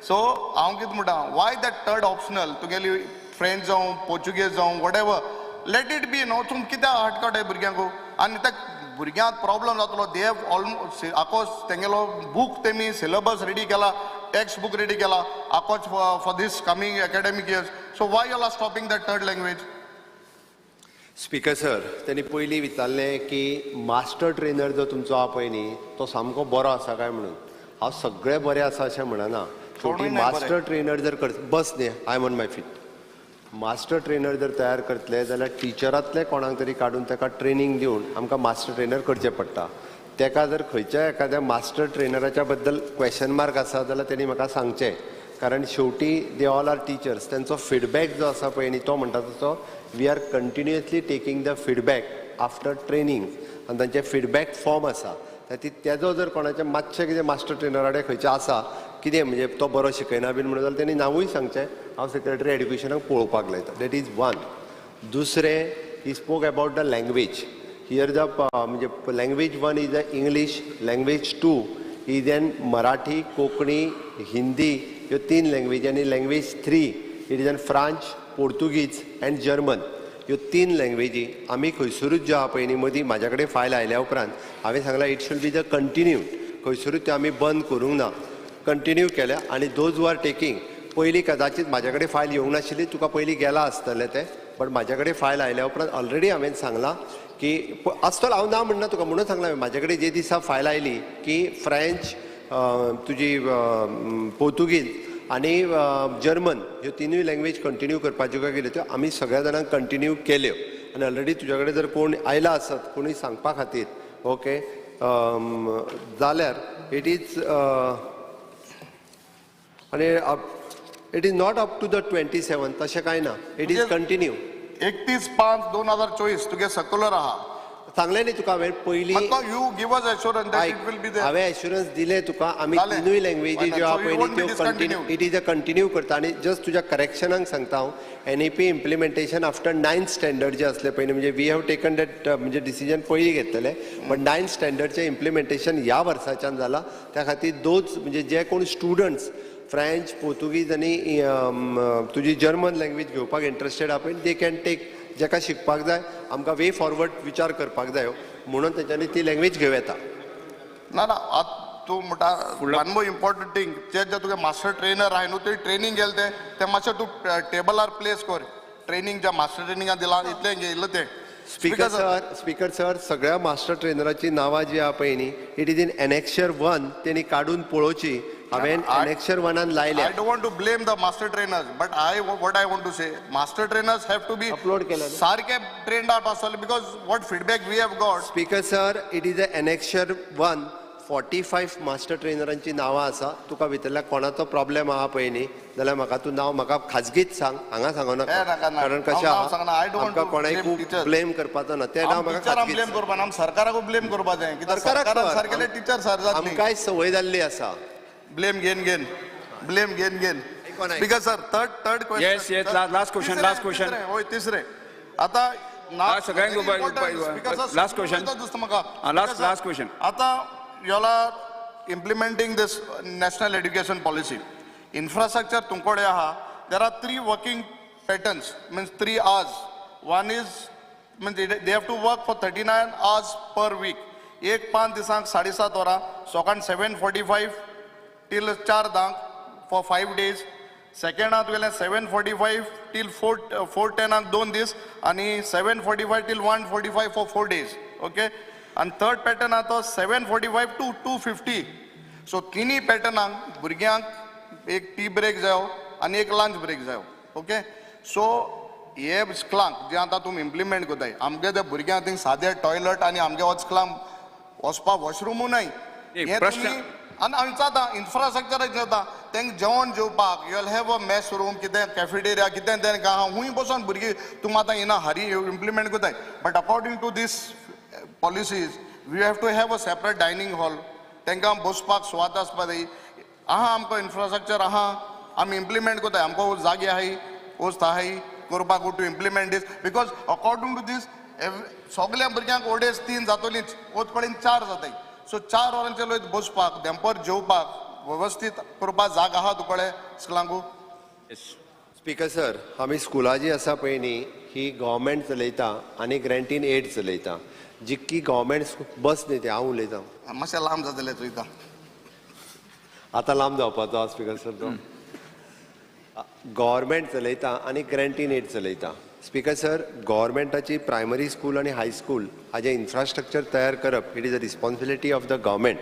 सो हांव कितें म्हणटा, वाय that third optional तुगेली फ्रेंच जावं, पोर्चुगेज जावं, whatever let it be, न्हू? तुम कित्याक हटकट भुरग्यांक? आनी त्या भुरग्यांक प्रॉब्लम जातलो. They have almost आकोस तेंगेलो बूक, तेमी सिलेबस रेडी केला, टेक्स्ट बूक रेडी केला आकोच for this coming academic years. So why you are stopping that third language? Speaker sir, त्यांनी पयलीं विचारलें की मास्टर ट्रेनर जो तुमचो आहा पळय न्ही तो सामको बरो आसा काय म्हणून. हांव सगळें बरें आसा अशें म्हणना. शेवटी कोणूय नाही बरें. मास्टर ट्रेनर जर कर, बस न्ही, I am on my feet. Master trainer जर तयार करतले जाल्यार टिचरांतले कोणाक तरी काडून ताका ट्रेनींग दिवन आमकां मास्टर ट्रेनर करचें पडटा. ताका जर खंयच्याय एखाद्या मास्टर ट्रेनराच्या बद्दल क्वेशन मार्क आसा जाल्यार तेणी म्हाका सांगचें, कारण शेवटी they all are teachers. तेंचो फिडबॅक जो आसा पळय न्ही तो म्हणटा तसो we are continuously taking the feedback after training आनी तांचे फिडबॅक फॉर्म आसा. ती तेजो जर कोणाचें मातशें कितें मास्टर ट्रेनरा कडेन खंयचें आसा कितें, म्हणजे तो बरो शिकयना बीन म्हणून जाल्यार तेणी नांवूय सांगचें, हांव सेक्रेटरी एड्युकेशनाक पळोवपाक लायता. That is one. दुसरें, he spoke about the language here. The म्हणजे language one is the English, language two is an Marathi, Konkani, Hindi, ह्यो तीन लँग्वेजी आनी language three, it is an French. Portuguese and German ह्यो तीन लँग्वेजी आमी खंयसरूच ज्यो आहा पळय न्ही मदीं म्हाज्या कडेन फायल आयल्या उपरांत हांवें सांगलां it should be the continue. खंयसरूच त्यो आमी बंद करूंक ना, कंटिन्यू केल्या. आनी those who are taking पयलीं कदाचीत म्हाज्या कडेन फायल येवंक नाशिल्ली, तुका पयलीं गेला आसतलें तें, बट म्हाज्या कडेन फायल आयल्या उपरांत ऑलरेडी हांवें सांगलां की आसतलो, हांव ना म्हणना तुका, म्हणून सांगलां हांवें म्हाज्या कडेन जे दिसा फायल आयली की फ्रेंच तुजी पोर्तुगीज आनी जर्मन ह्यो तिनूय लँग्वेज कंटिन्यू करपाच्यो काय कितें त्यो आमी सगळ्या जाणांक कंटिन्यू केल्यो. आनी ऑलरेडी तुज्या कडेन जर कोण आयला आसत कोणूय सांगपा खातीर ओके जाल्यार it is आनी it is not up to the 27 तशें कांय ना, it is continue. 31/5/2024 तुगे सर्क्युलर आहा. सांगलें न्ही तुका हांवें पयलीं, you give us assurance that it will be there. हांवें एश्युरन्स दिलें तुका, आमी तिनूय लँग्वेजी ज्यो आहा पयलीं त्यो continue, it is a continue करता. आनी जस्ट तुज्या करेक्शनाक सांगता हांव, NEP implementation after 9th standard जे आसले पयलीं, म्हणजे we have taken that म्हणजे डिसिजन पयलीं घेतलेले, बट 9th स्टँडर्डचें इम्प्लिमेंटेशन ह्या वर्साच्यान जालां. त्या खातीर those म्हणजे जे कोण स्टुडंट्स फ्रेंच, पोर्तुगीज आनी तुजी जर्मन लँग्वेज घेवपाक इंट्रस्टेड आहा पळय, they can take. जेका शिकपाक जाय आमकां वे फॉरवर्ड विचार करपाक जायो म्हणून तेंच्यांनी ती लँग्वेज घेवं येता. ना ना आतां तूं म्हणटा वन मोर इम्पॉर्टंट थिंग, ते जे तुगे मास्टर ट्रेनर आहाय न्हू ते ट्रेनींग गेले ते ते मातशें तूं टेबलार प्लेस कर ट्रेनींग ज्या मास्टर ट्रेनिंगान दिलां इतलें घेयलें तें. स्पीकर सर, स्पीकर सर, सगळ्या मास्टर ट्रेनराची नांवां जी आहा पळय न्ही, it is in annexure 1, तेणी काडून पळोवची. हांवें एनेक्शर 1 लायल्या. I don't want to blame the master trainers, but I what I want to say, master trainers have to be upload केला सारखे ट्रेन्ड अप आसतले, because what feedback we have got. Speaker sir, it is a annexure 1, 45 master ट्रेनरांची नांवां आसा. तुका भितरल्या कोणाचो प्रॉब्लेम आहा पळय न्ही जाल्यार म्हाका तूं नांव म्हाका खाजगीच सांग, हांगा सांगू नाका, कारण कशें आहा आमकां कोणाय खूब ब्लेम करपाचो ना, तें नांव म्हाका ब्लेम करपा ना, सरकाराकूय ब्लेम करपा जाय, कित्याक सरकारान सारकेले टिचर सर जातली. आमकांय संवय जाल्ली आसा ब्लेम घेन घेन, ब्लेम घेन घेन. Because sir third question. Yes yes, last question, last question. होय तिसरें आतां सगळ्यांक लास्ट क्वेश्चन दिसता म्हाका, लास्ट लास्ट क्वेश्चन. आतां you all are implementing this national education policy, infrastructure तुमकडे आहा. There are 3 working patterns, means 3 hours. One is means they have to work for 39 hours per week. एक 5 दिसांक 7:30 वरां, सकाळ 7:45 टील 4:10 फॉर 5 डेज. सेकंड आहा तुगेलें 7:45 टील 4:10 2 दीस, आनी 7:45 टील 1:45 फॉर 4 डेज. ओके, आनी थर्ड पॅटर्न आहा तो 7:45 टू 2:50. सो तिनूय पॅटर्नांक भुरग्यांक एक टी ब्रेक जायो आनी एक लंच ब्रेक जायो. ओके, सो हे स्कुलांक जे आतां तुमी इम्प्लिमेंट करताय, आमगे ते भुरग्यांक थिंग सादे टॉयलट आनी आमगे वच स्कुलांक वचपाक वॉशरुमूय नाय. हे तुमी आनी आमी जाता इन्फ्रास्ट्रक्चर जाता तेंक जेवण जेवपाक, you will have a mess room, कितें कॅफेटेरिया कितें तेंकां आहा, खूंय बसोन भुरगीं तुमी आतां येना हारी इम्प्लिमेंट करताय. But according to this policies we have to have a separate dining hall, तांकां बसपाक सुवात आसपा जाय. आहा आमकां इन्फ्रास्ट्रक्चर आहा, आमी इम्प्लिमेंट करताय, आमकां जागे आहाय वस्त आहाय करपाक to implement this, because according to this सगल्या भुरग्यांक 2.5-3 जातलीच, वच कडेन 4 जाताय. सो 4 वरांचे लोक बसपाक देंपर जेवपाक वेवस्थीत करपाक जागा आहा तुकडे स्कुलांकू. स्पीकर सर, आमी स्कुलां जी आसा पळय न्ही ही गव्हर्मेंट चलयता आनी ग्रँट इन एड चलयता. जितकी गव्हर्मेंट बस न्ही ते हांव उलयतां, मातशें लांब जातलें चोयता आतां लांब जावपाचो आहा स्पीकर सर. तो गव्हर्मेंट चलयता आनी ग्रँट इन एड चलयता. स्पीकर सर, गव्हर्मेंटाची प्रायमरी स्कूल आनी हायस्कूल हाजें इन्फ्रास्ट्रक्चर तयार करप it is a responsibility of the government.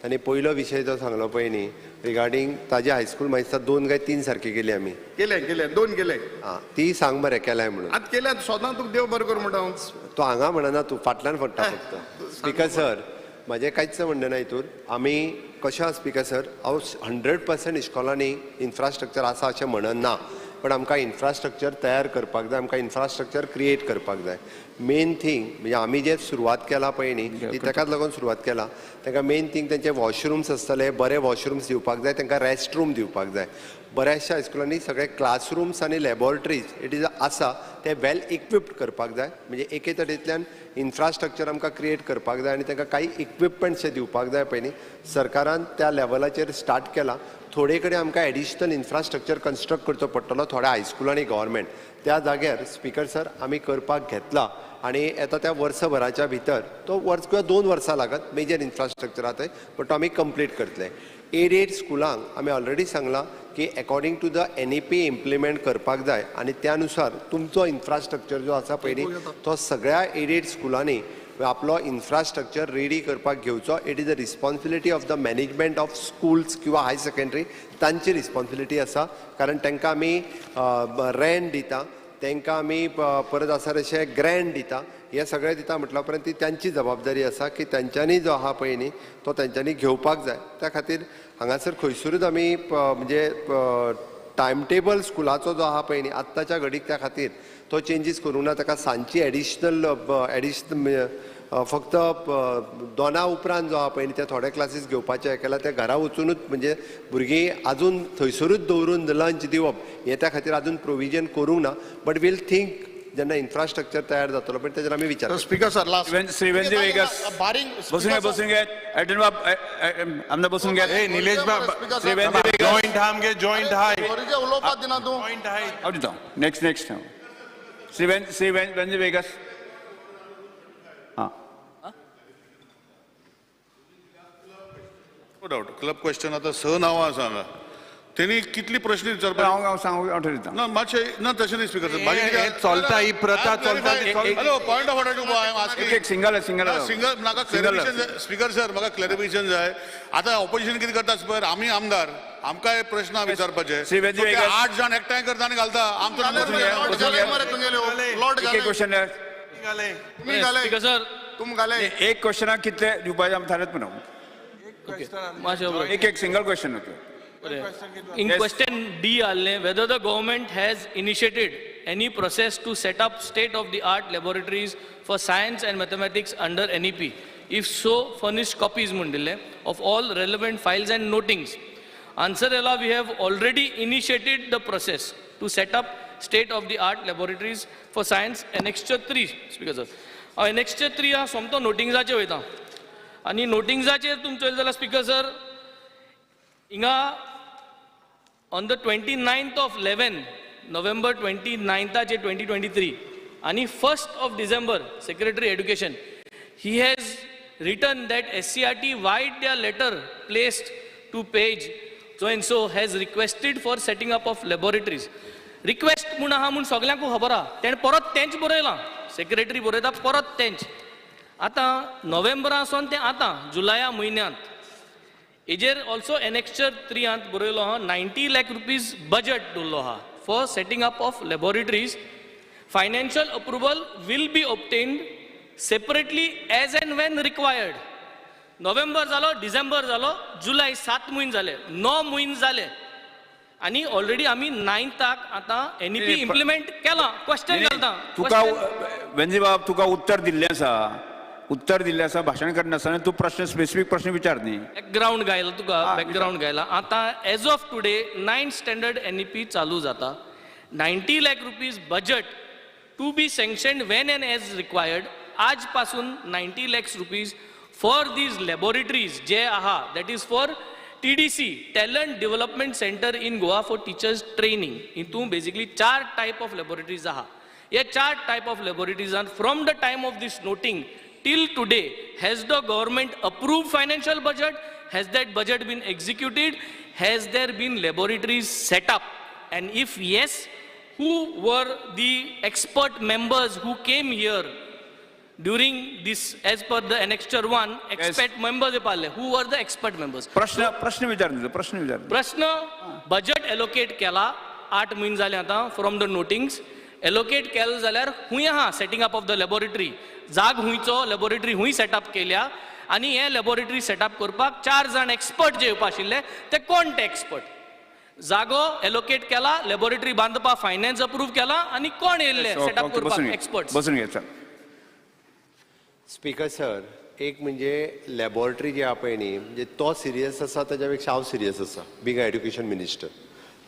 आनी पयलो विशय जो सांगलो पळय न्ही रिगार्डींग ताजे हायस्कूल म्हाका दिसता 2 काय 3 सारकी केली आमी. केले केले 2 केले. आं ती सांग बरें केलाय म्हणून. आतां केल्या सदां तुका देव बरें करूं म्हणटा हांव. तूं हांगा म्हणना, तूं फाटल्यान पडटा फक्त. स्पीकर सर, म्हाजें कांयच म्हणणें ना हितूर. आमी कशें आसा स्पीकर सर, हांव 100% इस्कॉलांनी इन्फ्रास्ट्रक्चर आसा अशें म्हणना, पण आमकां इन्फ्रास्ट्रक्चर तयार करपाक जाय, आमकां इन्फ्रास्ट्रक्चर क्रिएट करपाक जाय. मेन थींग म्हणजे आमी जे सुरवात केला पळय न्ही ती ताकाच लागून सुरवात केला. तांकां मेन थींग तेंचे वॉशरुम्स आसतले, बरे वॉशरुम्स दिवपाक जाय, तांकां रेस्ट रूम दिवपाक जाय. बऱ्याचशा हायस्कुलांनी सगळे क्लासरुम्स आनी लॅबोरेटरीज it is आसा ते वेल इक्विप्ड करपाक जाय. म्हणजे एके तरेंतल्यान इन्फ्रास्ट्रक्चर आमकां क्रिएट करपाक जाय आनी तांकां कांय इक्विपमेंट्स दिवपाक जाय पळय न्ही. सरकारान त्या लेवलाचेर स्टार्ट केला, थोडे कडेन आमकां एडिशनल इन्फ्रास्ट्रक्चर कन्स्ट्रक्ट करचो पडटलो थोड्या हायस्कुलांनी गव्हर्मेंट त्या जाग्यार स्पीकर सर आमी करपाक घेतला आनी येता त्या वर्सभराच्या भितर तो वर्स किंवा 2 वर्सां लागत मेजर इन्फ्रास्ट्रक्चर आहा थंय, बट तो आमी कंप्लीट करतले. एडेड स्कुलांक आमी ऑलरेडी सांगलां की according to the NEP implement करपाक जाय आनी त्या नुसार तुमचो इन्फ्रास्ट्रक्चर जो आसा पयलीं तो सगळ्या एडेड स्कुलांनी आपलो इन्फ्रास्ट्रक्चर रेडी करपाक घेवचो. It is a responsibility of the management of schools किंवा हायर सेकंडरी तांची रिस्पॉन्सिबिलिटी आसा, कारण तांकां आमी रेंट दिता, तांकां आमी परत आसा तशें ग्रँट दिता, हे सगळें दिता म्हटल्या उपरांत ती तांची जबाबदारी आसा की तांच्यांनी जो आहा पळय न्ही तो तांच्यांनी घेवपाक जाय. त्या खातीर हांगासर खंयसरूच आमी म्हणजे टायम टेबल स्कुलाचो जो आहा पळय न्ही आत्ताच्या घडीक त्या खातीर तो चेंजीस करूंक ना. ताका सांजची एडिशनल एडिशनल फक्त 2 उपरांत जो आहा पळय न्ही ते थोडे क्लासीस घेवपाचे केला, ते घरा वचुनूच म्हणजे भुरगीं आजून थंयसरूच दवरून लंच दिवप हें त्या खातीर आजून प्रोविजन करूंक ना. बट वील थिंक जेन्ना इन्फ्रास्ट्रक्चर तयार जातलो पण तेजेर आमी विचार. Speaker sir last Shri Venzy Viegas बसून घे, बसून घे एडविन बाब आमदार बसून घे. निलेश बाब श्री वेंझी वेगस जॉयंट हा आमगे जॉयंट हाय उलोवपाक दिना तूं जॉयंट हाय. हांव दिता नेक्स्ट नेक्स्ट श्री वेंझी वेगस. हां नो डावट क्लब क्वेश्चन आतां 6 नांवां आसा हांगा, तेणी कितली प्रश्न विचारपाक हांव हांव सांगू हांव ठरयता ना मातशें ना तशें न्ही स्पीकर सर. हे चलता ही प्रथा चलता. Hello point of order I am asking एक सिंगल सिंगल सिंगल म्हाका क्लॅरिफिकेशन स्पीकर सर, म्हाका क्लॅरिफिकेशन जाय. आतां ऑपोजिशन कितें करता सर, आमी आमदार आमकां हे प्रश्न विचारपाचे 8 जाण एकठांय करता आनी घालता आमचो क्वेश्चन एक क्वेश्चनाक कितले दिवपाचे आमी थारयत म्हणून एक एक single question. In question D, whether the government has initiated any process to set up state-of-the-art laboratories for science and mathematics under NEP. If so, furnish copies mundile of all relevant files and notings. Answer ella, we have already initiated the process to set up state-of-the-art laboratories for science. Annexure 3, speaker sir. Annexure 3 हा सोमतो नोटिंग्साचे वयता आनी नोटिंग्साचेर तुमचो जाल्यार स्पीकर सर हिंगा on the 29th of 11, November 29th 2023, and 1st of December, Secretary Education, he has written that SCRT wide their letter placed to page so and so has requested for setting up of laboratories. Request म्हूण आहा म्हूण सगल्यांकू खबर आहा, तेणें परत तेंच बरयलां, सेक्रेटरी बरयता परत तेंच. आतां नोव्हेंबरासून तें आतां जुलया म्हयन्यांत हेजेर ऑल्सो एनेक्स्चर 3 बरयलो आहा 90 लाख रुपीज बजट दवरलो आहा for setting up of laboratories. Financial approval will be obtained separately as and when required. November जालो, डिसेंबर जालो, जुलय 7 म्हयने जाले, 9 म्हयने जाले आनी ऑलरेडी आमी 9थाक आतां एनईपी इम्प्लिमेंट केलां. क्वेश्चन घालता तुका वेंझी बाब, तुका उत्तर दिल्लें आसा, उत्तर दिल्लें आसा, भाशण करनासतना तूं प्रश्न स्पेसिफीक प्रश्न विचार न्ही. बॅकग्रावंड गायला तुका, बॅकग्रावंड गायला. आतां as of today 9th standard NEP चालू जाता. 90 lakh rupees budget to be sanctioned when and as required. आज पासून 90 lakhs rupees for these laboratories जे आहा, that is for TDC talent development centre in Goa for teachers training. हितून basically 4 type of laboratories आहा. हे 4 टायप ऑफ लॅबोरेटरीजान from the time of this noting till today, has the government approved financial budget? Has that budget been executed? Has there been laboratories set up? And if yes, who were the expert members who came here during this, as per the annexure 1, expert members, who were the expert members? प्रश्न प्रश्न विचार प्रश्न विचार प्रश्न budget allocate केला 8 म्हयने जाले आतां from the notings. Allocate केलें जाल्यार खूंय आहा setting up of the laboratory, जाग हुंयचो लॅबोरेटरी हुंय सेटअप केल्या आनी हे लॅबोरेटरी सेटअप करपाक 4 जाण एक्सपर्ट जे येवपा आशिल्ले ते कोण ते एक्सपर्ट? जागो एलोकेट केला, लॅबोरेटरी बांदपाक फायनान्स अप्रूव केला आनी कोण येयल्ले सेटअप करपाक एक्सपर्ट? बसून घे sir. Speaker sir, एक म्हणजे लॅबोरेटरी जी आहा पळय न्ही, म्हणजे तो सिरियस आसा ताच्या पेक्षा हांव सिरियस आसा being a education minister.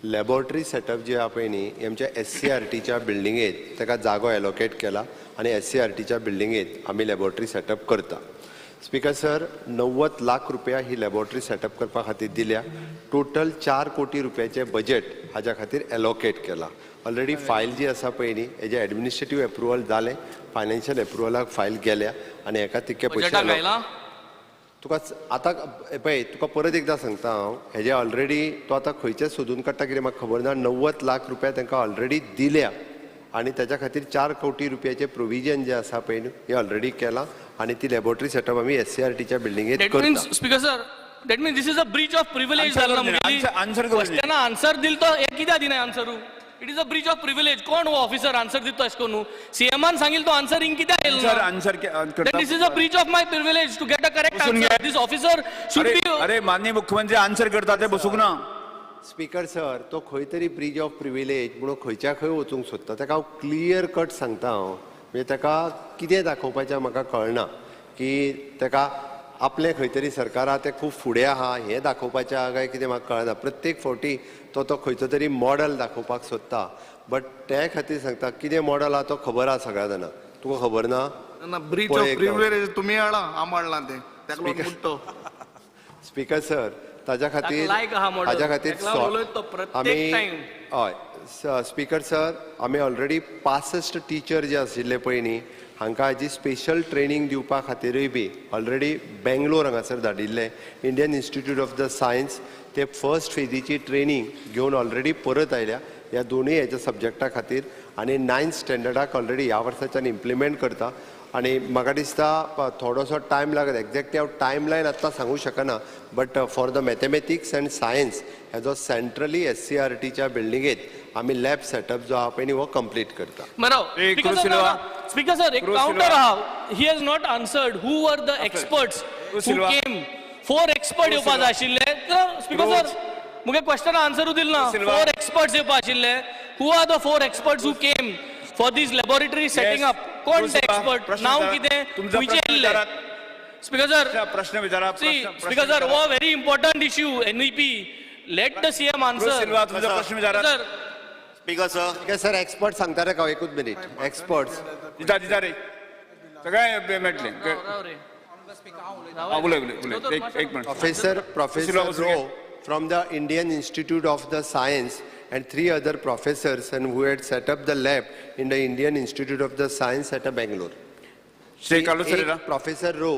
Laboratory setup जी आहा पळय न्ही, आमच्या SCRTच्या बिल्डिंगेत ताका जागो एलोकेट केला आनी SCRTच्या बिल्डिंगेत आमी लॅबोरेटरी सेटअप करता. स्पीकर सर, 90 लाख रुपया ही लॅबोरेटरी सेटअप करपा खातीर दिल्या. टोटल 4 कोटी रुपयाचें बजेट हाज्या खातीर एलोकेट केला. ऑलरेडी फायल जी आसा पळय न्ही, हेजें एडमिनिस्ट्रेटीव एप्रुवल जालें, फायनान्शियल एप्रुवलाक फायल गेल्या आनी हेका तितके पयशे बजेटाक आयला. तुका आतां पळय, तुका परत एकदां सांगता हांव, हेजे ऑलरेडी तो आतां खंयचे सोदून काडटा कितें म्हाका खबर ना. 90 लाख रुपया तांकां ऑलरेडी दिल्या आनी ताच्या खातीर 4 कोटी रुपयाचें प्रोविजन जें आसा पळय न्हू हें ऑलरेडी केलां आनी ती लॅबोरेटरी सेटअप आमी एससीआरटीच्या बिल्डिंगेंत That means, करता. Speaker sir, that means this is a breach of privilege Answer जाल ना करून दे, मुगेली. Answer करून दे. क्वेश्चना आन्सर दिल तो हे कित्याक दिना answer? It is a breach of privilege. कोण हो ऑफिसर आन्सर दिता अशें करून? सीएमान सांगिल तो आन्सर हिंग कित्याक येयलो आन्सर ना? Answer Then this is a breach of my privilege to get a correct बसून answer. घे. This officer should अरे be. अरे माननीय मुख्यमंत्री आन्सर करता ते बसूंक ना. स्पीकर सर, तो खंय तरी ब्रीच ऑफ प्रिविलेज म्हणून खंयच्या खंय वचूंक सोदता. ताका हांव क्लियर कट सांगता हांव, म्हणजे ताका कितें दाखोवपाचें म्हाका कळना की ताका आपलें खंय तरी सरकारा तें खूब फुडें आहा हें दाखोवपाचें आहा काय कितें म्हाका कळना. प्रत्येक फावटी तो तो खंयचो तरी मॉडल दाखोवपाक सोदता, बट ते खातीर सांगता कितें मॉडल आहा तो खबर आहा सगळ्या जाणांक. तुका खबर ना? ना, ब्रीच पळय ऑफ एकदां. प्रिविलेज तुमी हाडला, आम हाडला तें, ताका लागून मुट्टो. स्पीकर सर, ताज्या खातीर ताका लायक आहा मॉडल. हाज्या खातीर ताका लागून उलयता तो प्रत्येक आमी time. हय स्पीकर सर, आमी ऑलरेडी 65 टिचर जे आशिल्ले पळय न्ही हांकां हाजी स्पेशल ट्रेनींग दिवपा खातीरूय बी ऑलरेडी बेंगलोर हांगासर धाडिल्ले. Indian Institute of the Science ते फर्स्ट फेजीची ट्रेनींग घेवन ऑलरेडी परत आयल्या ह्या दोनूय हेच्या सब्जॅक्टा खातीर आनी 9th स्टँडर्डाक ऑलरेडी ह्या वर्साच्यान इम्प्लिमेंट करता. आनी म्हाका दिसता थोडोसो टायम लागत, एक्झॅक्टली हांव टायम लायन आत्तां सांगूंक शकना, but for the mathematics and science हेजो सेंट्रली एससीआरटीच्या बिल्डिंगेंत आमी लॅब सेटअप जो आहा पळय न्ही हो कंप्लीट करता. बरो. ए, Speaker Cruz sir, Silva. Speaker sir, एक Cruz counter Silva. आहा. He has not answered who were the experts Cruz who Silva. came. 4 expert येवपा जाय आशिल्ले. स्पीकर सर, मुगे क्वेश्चन आन्सरूय दिल ना. Cruz Silva. 4 experts येवपा आशिल्ले. Who are the 4 experts who came for this laboratory setting up? कोण Cruz ते Silva. Expert? प्रश्न नांव विचारा. कितें? तुमचा खंयचे प्रश्न येयल्ले? विचारात. स्पीकर सर, प्रश्न विचारा. स्पीकर सर, हो very important issue NEP. Let the CM answer. Silva, तुमचा प्रश्न विचारा. Sir, speaker sir, speaker sir, expert सांगता रे का? एकूच मिनीट, एक्सपर्ट्स दिता दिता रे सगळे मेळटले. उलय उलय उलय, एक minute. Professor professor Row from the Indian Institute of the Science and 3 other professors and who had set up the lab in the Indian Institute of the Science at Bangalore. Shri Carlos Ferreira. Professor Row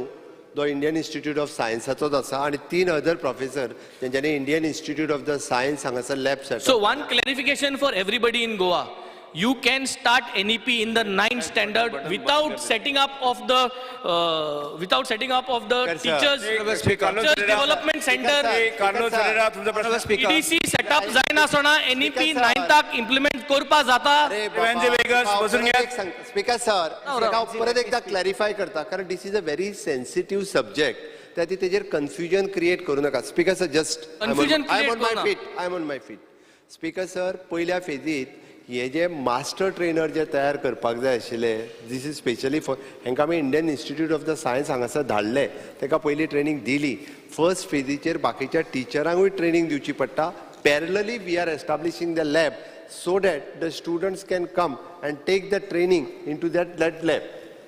जो इंडियन इन्स्टिट्यूट ऑफ सायन्साचोच आसा आनी 3 अदर प्रोफेसर तेंच्यांनी Indian Institute of the Science हांगासर lab setup. So one clarification for everybody in Goa. You can start NEP in the 9th standard without setting up of the teachers development center. Carlos Ferreira, तुमचा प्रश्न. EDC setup जायनासतना NEP 9थाक implement करपा जाता. स्पीकर सर, हांव परत एकदा क्लॅरिफाय करता, कारण this is a very sensitive subject, त्या खातीर तेजेर कन्फ्युजन क्रिएट करूं नाका. Speaker sir, just I am on my feet, I am on my feet. Speaker sir, पयल्या फेजीत हे जे मास्टर ट्रेनर जे तयार करपाक जाय आशिल्ले, this is specially for हेंकां आमी Indian Institute of the Science हांगासर धाडले, ताका पयली ट्रेनींग दिली. फर्स्ट फेजीचेर बाकीच्या टिचरांकूय ट्रेनींग दिवची पडटा. Parallelly we are establishing the lab so that the students can come and take the training into that lab.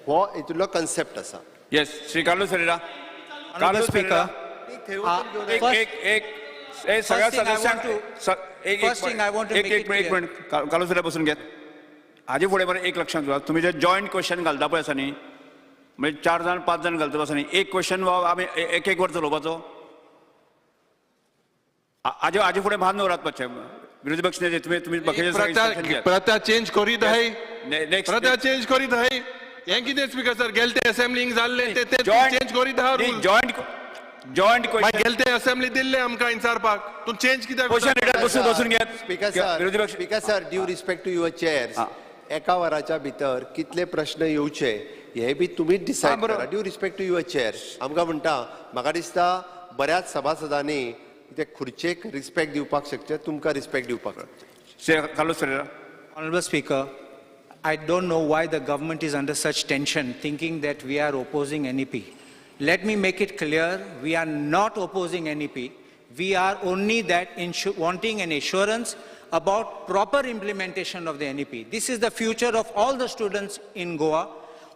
हो हितूंतलो कन्सेप्ट आसा. Yes, Shri Carlos Ferreira. Carlos Ferreira, एक एक सगळ्या सदस्यांक एक एक एक मिनिट, कार्लोस फेरेरा बसून घेत. हाजे फुडें बरें एक लक्षांत दवरात, तुमी जे जॉयंट क्वेश्चन घालता पळय आसा न्ही, म्हणजे 4 जाण 5 जाण घालता आसा न्ही, एक क्वेश्चन आमी एक एक वर चलोवपाचो. हाजे हाजे फुडें भान दवरात मातशें. विरोधी पक्ष नेते तुमी तुमी बाकीचे प्रथा चेंज करीत आहाय, प्रथा चेंज करीत आहाय. हें कितें स्पीकर सर, गेले ते असेंब्लींक जाल्लें ते चेंज करीत आहा rule. Joint joint question गेले ते असेंब्ली दिल्ले आमकां इन्सारपाक, तूं चेंज कित्याक? क्वेश्चन लिडर बसून बसून घेत. Speaker sir, speaker sir, due respect to your chairs, एका वराच्या भितर कितले प्रश्न येवचे हे बी तुमीच डिसायड करा. Due respect to your chair, आमकां म्हणटा म्हाका दिसता बऱ्याच सभासदांनी ते खुर्चेक रिस्पेक्ट दिवपाक शकचे, तुमकां रिस्पेक्ट दिवपाक. Shri Carlos Ferreira. Honourable Speaker, I don't know why the government is under such tension, thinking that we are opposing NEP. Let me make it clear, we are not opposing NEP. We are only that wanting an assurance about proper implementation of the NEP. This is the future of all the students in Goa.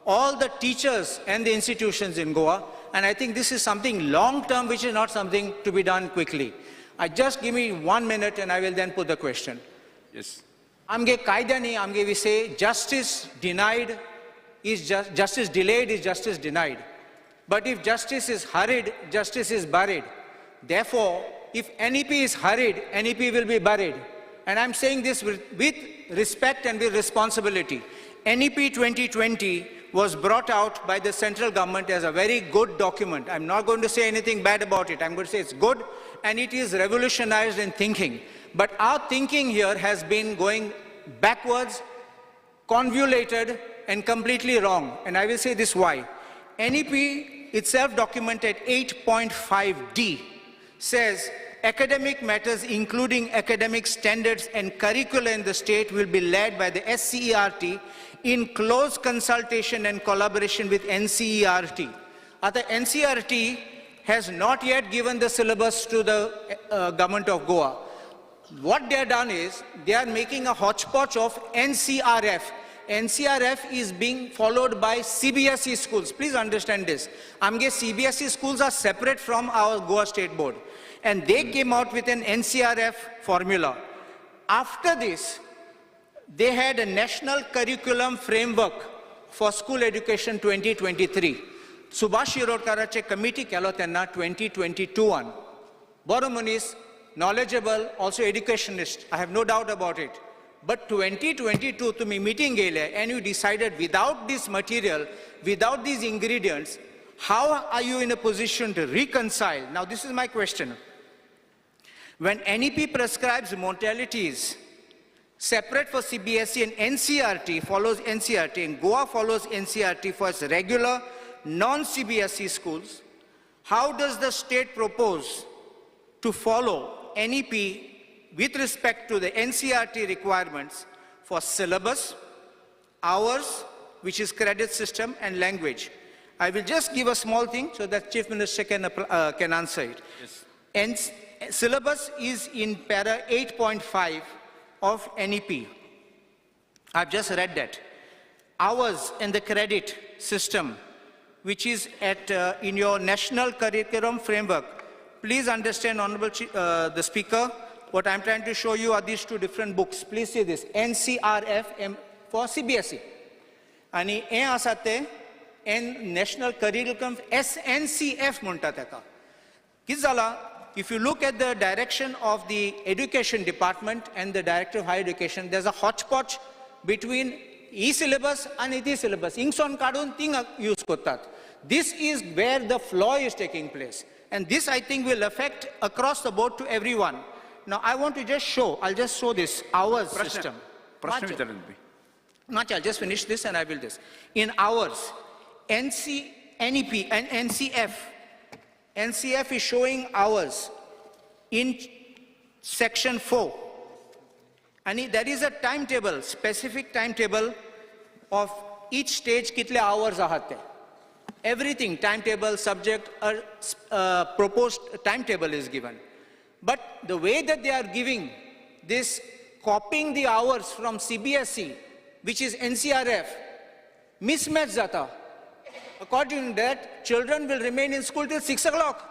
all the teachers and the institutions in Goa. And I think this is something long term, which is not something to be done quickly. I just give me 1 minute and I will then put the question. Yes. आमगे कायद्यांनी आमगे we say justice denied is justice delayed is justice denied. But if justice is hurried, justice is buried. Therefore, if NEP is hurried, NEP will be buried. And I'm saying this with respect and with responsibility. NEP 2020 was brought out by the central government as a very good document. I'm not going to say anything bad about it. I'm going to say it's good and it is revolutionized in thinking. But our thinking here has been going backwards, convoluted, and completely wrong. And I will say this why. NEP itself documented 8.5D says academic matters including academic standards and curricula in the state will be led by the SCERT in close consultation and collaboration with NCERT. The NCERT has not yet given the syllabus to the government of Goa. What they have done is they are making a hodgepodge of NCRF. NCRF is being followed by CBSE schools. Please understand this. Amge CBSE schools are separate from our Goa State Board. And they came out with an NCRF formula. After this, they had a national curriculum framework for school education 2023. Subhash Shirodkarache committee केलो तेन्ना 2022. बरो मनीस, knowledgeable, also educationist. I have no doubt about it. But 2022 तुम्ही meeting गेले and you decided without this material, without these ingredients, how are you in a position to reconcile? Now this is my question. When NEP prescribes modalities separate for CBSE and NCERT follows NCERT and Goa follows NCERT for its regular non-CBSE schools, how does the state propose to follow NEP with respect to the NCERT requirements for syllabus, hours, which is credit system, and language? I will just give a small thing so that Chief Minister can answer it. Yes. And syllabus is in para 8.5 of NEP. I've just read that. Hours and the credit system, which is at in your national curriculum framework. Please understand, Honorable the Speaker, what I'm trying to show you are these two different books. Please see this, NCRF for CBSE. And हे आसा ते N National Curriculum SNCF म्हणटा ताका. कितें जाला, if you look at the direction of the education department and the director of higher education, there's a hodgepodge between e-syllabus and e-syllabus. Ingson काडून थिंग use करतात. This is where the flaw is taking place. And this, I think, will affect across the board to everyone. Now, I want to just show, I'll just show this, hours system. I'll just finish this and I will this. In hours, NEP and NCF, NCF is showing hours in section 4. And there is a timetable, specific timetable of each stage, kitle hours ahat te. Everything, timetable, subject, proposed timetable is given. But the way that they are giving this, copying the hours from CBSE, which is NCRF, mismatch data. According to that, children will remain in school till 6 o'clock.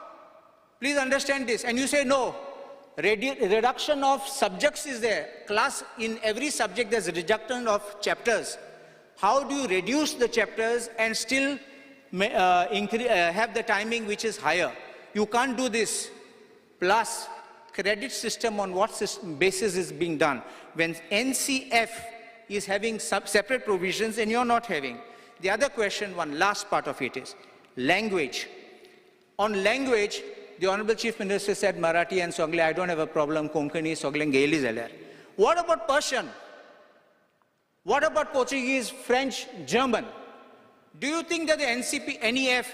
Please understand this. And you say no, reduction of subjects is there. Class, in every subject there's reduction of chapters. How do you reduce the chapters and still have the timing which is higher? You can't do this. Plus, credit system on what basis is being done. When NCF is having separate provisions and you're not having. The other question, one last part of it is language. On language, the Honorable Chief Minister said Marathi and Sogle, I don't have a problem, Konkani, Sogle, Gaeli zalyar. What about Persian? What about Portuguese, French, German? Do you think that the NCP, NEF,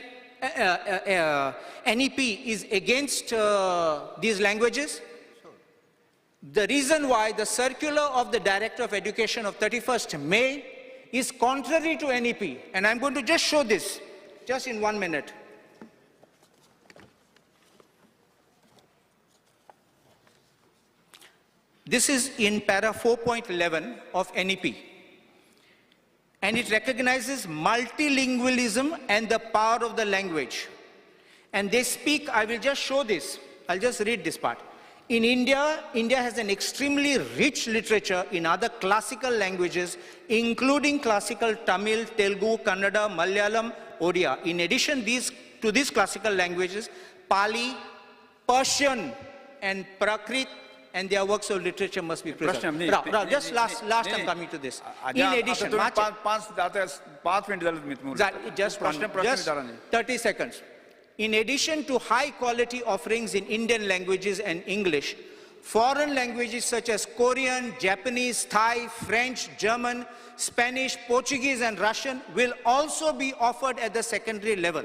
NEP is against these languages? The reason why the circular of the Director of Education of 31st May is contrary to NEP, and I'm going to just show this, just in 1 minute. This is in para 4.11 of NEP. And it recognizes multilingualism and the power of the language. And they speak, I will just show this, I'll just read this part. In India, India has an extremely rich literature in other classical languages, including classical Tamil, Telugu, Kannada, Malayalam, Odia. In addition to these classical languages, Pali, Persian, and Prakrit, and their works of literature must be preserved. Now, just last I'm coming to this. In addition, just 30 seconds. In addition to high quality offerings in Indian languages and English, foreign languages such as Korean, Japanese, Thai, French, German, Spanish, Portuguese, and Russian will also be offered at the secondary level.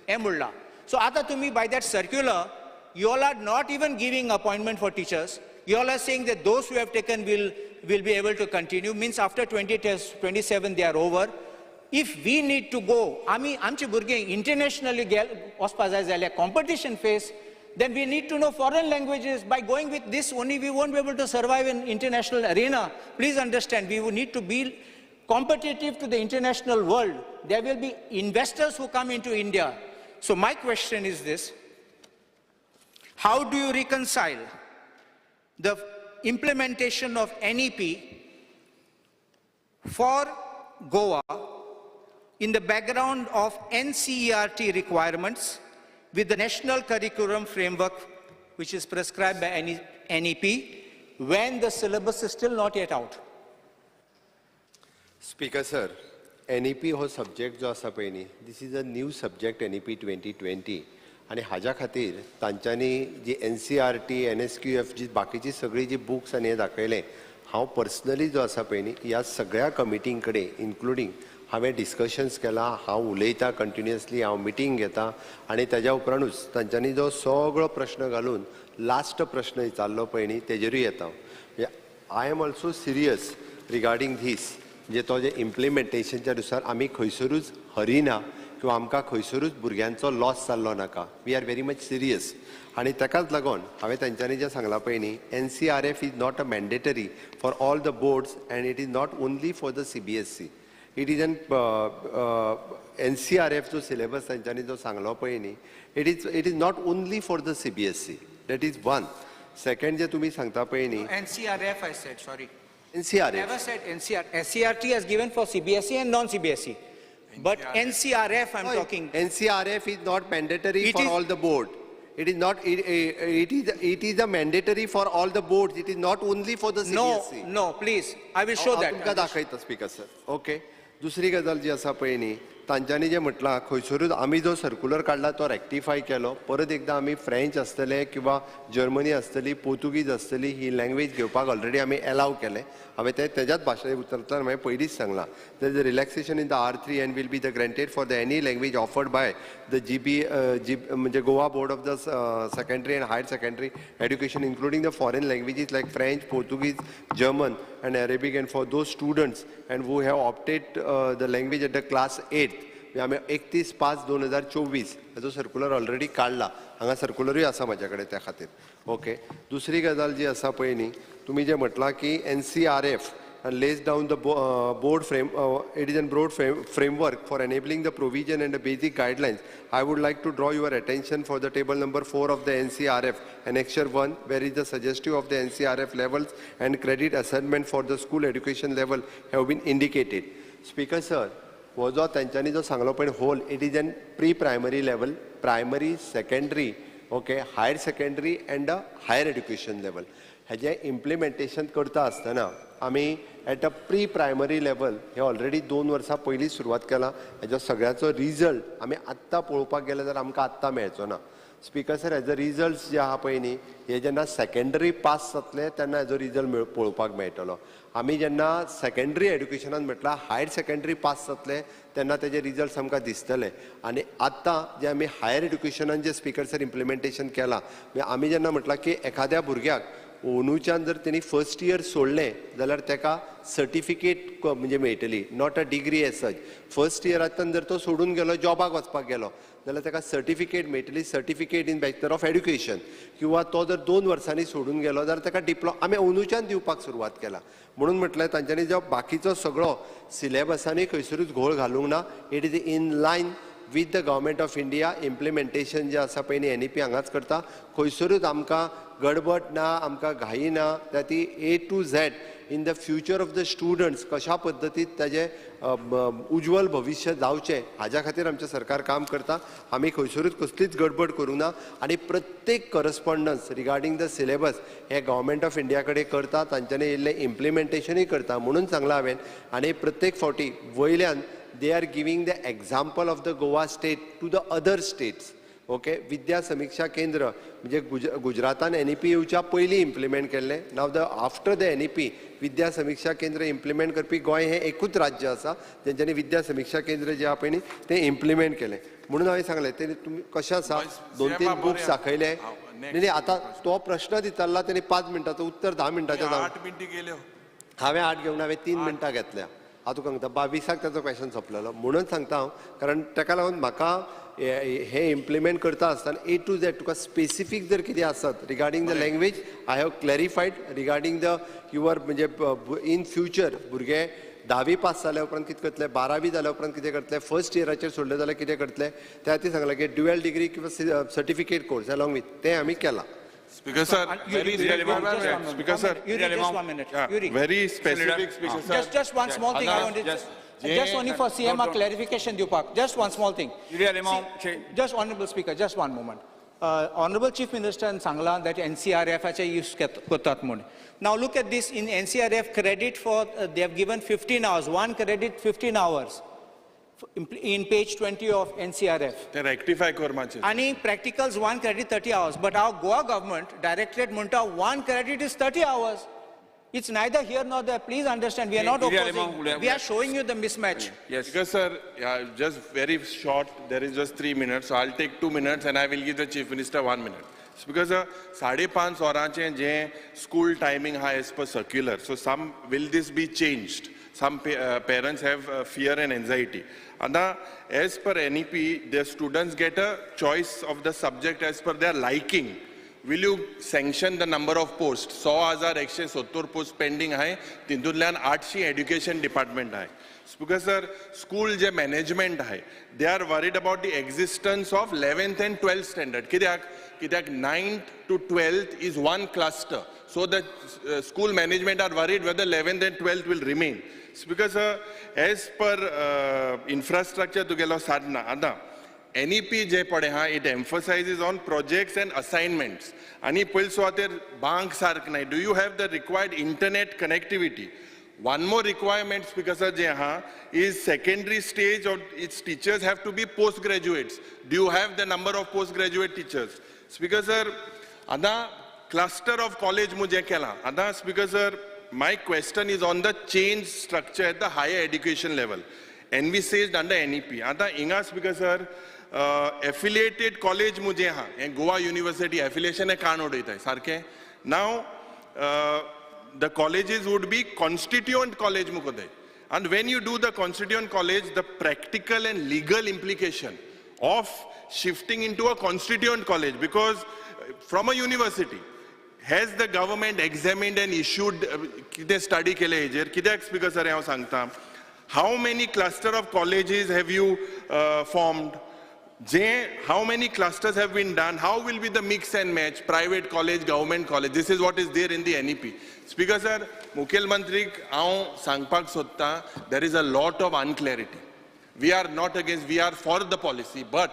Emulla. So, Ata Tumi, by that circular, you all are not even giving appointment for teachers. You all are saying that those who have taken will be able to continue. Means after 2027, they are over. If we need to go, ami amche burge internationally competition phase, then we need to know foreign languages. By going with this only, we won't be able to survive in international arena. Please understand, we will need to be competitive to the international world. There will be investors who come into India. So my question is this: how do you reconcile the implementation of NEP for Goa in the background of NCERT requirements with the national curriculum framework which is prescribed by NEP when the syllabus is still not yet out? Speaker sir, NEP ho subject jo asa pay nahi, this is a new subject NEP 2020 आनी हाज्या खातीर तांच्यांनी जी NCERT, NSQF जी बाकीची सगळी जी बुक्स आनी हें दाखयलें, हांव पर्सनली जो आसा पळय न्ही ह्या सगळ्या कमिटीं कडेन इन्क्लुडींग हांवें डिस्कशन्स केला, हांव उलयतां कंटिन्युअसली, हांव मिटींग घेता आनी ताज्या उपरांतूच तांच्यांनी जो सगळो प्रश्न घालून लास्ट प्रश्न विचारलो पळय न्ही तेजेरूय येता. म्हणजे I am also serious regarding this, म्हणजे तो जे इम्प्लिमेंटेशनच्या नुसार आमी खंयसरूच हरिना किंवा आमकां खंयसरूच भुरग्यांचो लॉस जाल्लो नाका. We are very much serious आनी ताकाच लागून हांवें तांच्यांनी जें सांगलां पळय न्ही, NCRF is not a mandatory for all the boards and it is not only for the CBSE. It is an NCRF जो सिलेबस तांच्यांनी जो सांगलो पळय न्ही, it is not only for the CBSE. That is one. Second जे तुमी सांगता पळय न्ही, NCRF I said, sorry. NCRF. Never said NCR. SCRT has given for CBSE and non-CBSE. But NCRF I'm talking. NCRF is not mandatory for all the board. It is not. It is a mandatory for all the boards. It is not only for the CBSE. No, no, please. I will show that. तुमकां दाखयता स्पीकर सर. ओके. दुसरी गजाल जी आसा पळय न्ही, तांच्यांनी जें म्हटलां खंयसरूच आमी जो सर्कुलर काडला तो रेक्टिफाय केलो. परत एकदां आमी फ्रेंच आसतले किंवा जर्मनी आसतली, पोर्तुगीज आसतली, ही लँग्वेज घेवपाक ऑलरेडी आमी एलाव केलें. हांवें तें तेज्याच भाशेन उतरतना हांवें पयलींच सांगलां. There is a relaxation in the R3 and will be the granted for the any language offered by the GB म्हणजे Goa board of the secondary and higher secondary education including the foreign languages like French, Portuguese, German and Arabic, and for those students and who have opted the language at the class 8. आमी 31/5/2024 हाजो सर्कुलर ऑलरेडी काडला. हांगा सर्कुलरूय आसा म्हाज्या कडेन त्या खातीर. ओके. दुसरी गजाल जी आसा पळय न्ही, तुमी जें म्हटलां की NCRF lays down the board frame, it is a broad framework for enabling the provision and the basic guidelines. I would like to draw your attention for the table number 4 of the NCRF, Annexure 1, where is the suggestive of the NCRF levels and credit assignment for the school education level have been indicated. Speaker sir, हो जो तांच्यांनी जो सांगलो पळय whole, it is an pre primary level, primary, secondary, okay, higher secondary and the higher education level. हेजें इम्प्लिमेंटेशन करता आसतना आमी at a pre primary level hey already 2 वर्सां पयलीं सुरवात केलां. हेजो सगळ्याचो रिजल्ट आमी आत्तां पळोवपाक गेले जाल्यार आमकां आत्तां मेळचो ना. स्पीकर सर, हेजो रिजल्ट जे आहा पळय न्ही, हे जेन्ना सेकेंडरी पास जातले तेन्ना हेजो रिजल्ट पळोवपाक मेळटलो. आमी जेन्ना सेकेंडरी एड्युकेशनान म्हटल्यार हायर सेकेंडरी पास जातले तेन्ना तेजे रिजल्ट्स आमकां दिसतले. आनी आतां जे आमी हायर एड्युकेशनान जे स्पीकर सर इम्प्लिमेंटेशन केलां, आमी जेन्ना म्हटलां की एखाद्या भुरग्याक अंदूच्यान जर तेणी फर्स्ट इयर सोडलें जाल्यार ताका सर्टिफिकेट म्हणजे मेळटली, not a degree as such. First इयरांतल्यान जर तो सोडून गेलो, जॉबाक वचपाक गेलो जाल्यार ताका सर्टिफिकेट मेळटली, certificate in bachelor of education. किंवा तो जर 2 वर्सांनी सोडून गेलो जाल्यार ताका डिप्लोमा आमी अंदूच्यान दिवपाक सुरवात केला. म्हणून म्हटलें तांच्यांनी जो बाकीचो सगळो सिलेबसांनी खंयसरूच घोळ घालूंक ना. It is in line with the government of India implementation जे आसा पळय न्ही NEP हांगाच करता. खंयसरूच आमकां गडबड ना, आमकां घाई ना. त्या ती A to Z in the future of the students कशा पद्दतीत ताजें उज्ज्वल भविश्य जावचें हाज्या खातीर आमचें सरकार काम करता. आमी खंयसरूच कसलीच गडबड करूंक ना आनी प्रत्येक correspondence regarding the syllabus hey government of India कडेन करता, तांच्यांनी इल्लें इम्प्लिमेंटेशनूय करता. म्हणून सांगलां हांवें आनी प्रत्येक फावटी वयल्यान they are giving the example of the Goa state to the other states. Okay, Vidya Samiksha Kendra म्हणजे गुजरातान NEP येवच्या पयलीं इम्प्लिमेंट केल्लें. Now the after the NEP Vidya Samiksha Kendra implement करपी गोंय हें एकूच राज्य आसा जेंच्यांनी विद्या समिक्षा केंद्र जें आहा पळय न्ही तें इम्प्लिमेंट केलें. म्हणून हांवें सांगलें तें तुमी कशें आसा 2-3 बुक्स दाखयले. न्ही आतां तो प्रश्न विचारला तेणी 5 मिनटाचो उत्तर 10 मिनटाचें. 8 मिनटां गेल्यो. हांवें 8 घेवंक ना, हांवें 3 मिनटां घेतल्या. हांव तुका सांगता 22 ताचो क्वेशन सोंपलेलो. म्हणून सांगता हांव, कारण ताका लागून म्हाका हे इम्प्लिमेंट करता आसतना ए टू झेड तुका स्पेसिफीक जर कितें आसत regarding the language I have clarified, regarding the your म्हणजे इन फ्युचर भुरगे 10वी पास जाल्या उपरांत कितें करतले, 12वी जाल्या उपरांत कितें करतले, फर्स्ट इयराचेर सोडले जाल्यार कितें करतले, त्या खातीर सांगलां की ड्युएल डिग्री किंवा सर्टिफिकेट कोर्स अलॉंग विथ तें आमी केलां. Speaker sir, very Speaker sir, just 1 minute. Very specific. Speaker sir, just one small thing I wanted. Just only for CMR clarification, Deepak. Just one small thing. See, just Honorable Speaker, just one moment. Honorable Chief Minister and Sangla that NCRF ache use kartat mun. Now look at this in NCRF credit for they have given 15 hours, 1 credit 15 hours. In page 20 of NCRF. They rectify kormache. Ani practicals 1 credit 30 hours, but our Goa government directorate munta 1 credit is 30 hours. It's neither here nor there. Please understand, we are not opposing. We are showing you the mismatch. Yes. Because sir, yeah, just very short, there is just 3 minutes, so I'll take 2 minutes and I will give the Chief Minister 1 minute. Because 5:30 वरांचे J school timing ha as per circular, so some, will this be changed? Some parents have fear and anxiety. And as per NEP, the students get a choice of the subject as per their liking. Will you sanction the number of posts? 100,170 posts pending hai, तितूंतल्यान 800 education department hai. Because sir, school je management hai, they are worried about the existence of 11th and 12th standard. Kidyak 9th to 12th is one cluster. So the school management are worried whether 11th and 12th will remain. Because as per infrastructure tugelo sadhana, ada NEP je pade ha, it emphasizes on projects and assignments. Ani पयल सुवातेर bank सारक नाय. Do you have the required internet connectivity? One more requirement, Speaker sir, je ha, is secondary stage of its teachers have to be postgraduates. Do you have the number of postgraduate teachers? Speaker sir, ada cluster of college mujhe kela. Ada Speaker sir, my question is on the change structure at the higher education level, envisaged under NEP. Ada inga Speaker sir, affiliated college mujhe ha, Goa University affiliation hai kaan odita hai sarke. Now the colleges would be constituent college mukode. And when you do the constituent college, the practical and legal implication of shifting into a constituent college, because from a university, has the government examined and issued kite study kele hejer kidyak Speaker sir हांव सांगता, how many cluster of colleges have you formed? How many clusters have been done? How will be the mix and match? Private college, government college. This is what is there in the NEP. Speaker sir, Mukhel Mantrik हांव सांगपाक सोदता, there is a lot of unclarity. We are not against, we are for the policy, but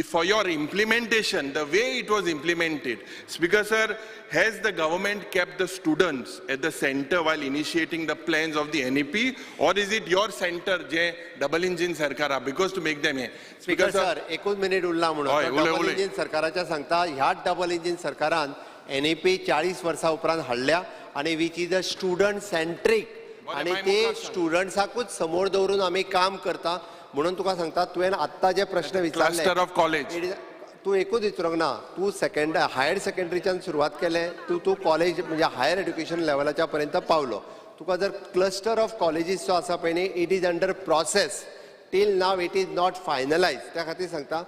for your implementation, the way it was implemented, Speaker sir, has the government kept the students at the center while initiating the plans of the NEP, or is it your center, je double engine sarkara, because to make them here? Speaker sir, एकूच मिनिट उरला म्हणून डबल इंजिन सरकाराच्या सांगता, ह्या डबल इंजिन सरकारान NEP 40 वर्सां उपरांत हाडल्या आनी which is a student centric, आनी ते स्टुडंट्साकूच समोर दवरून आमी काम करता. म्हणून तुका सांगता, तुवें आत्ता जे प्रश्न विचारले क्लस्टर ऑफ कॉलेज, तूं एकूच विचारूंक ना, तूं सेकंड हायर सेकंडरीच्यान सुरवात केलें, तूं तूं कॉलेज म्हणजे हायर एड्युकेशन लेवलाच्या पर्यंत पावलो. तुका जर क्लस्टर ऑफ कॉलेजीस जो आसा पळय न्ही, it is under process till now, it is not finalize. त्या खातीर सांगता.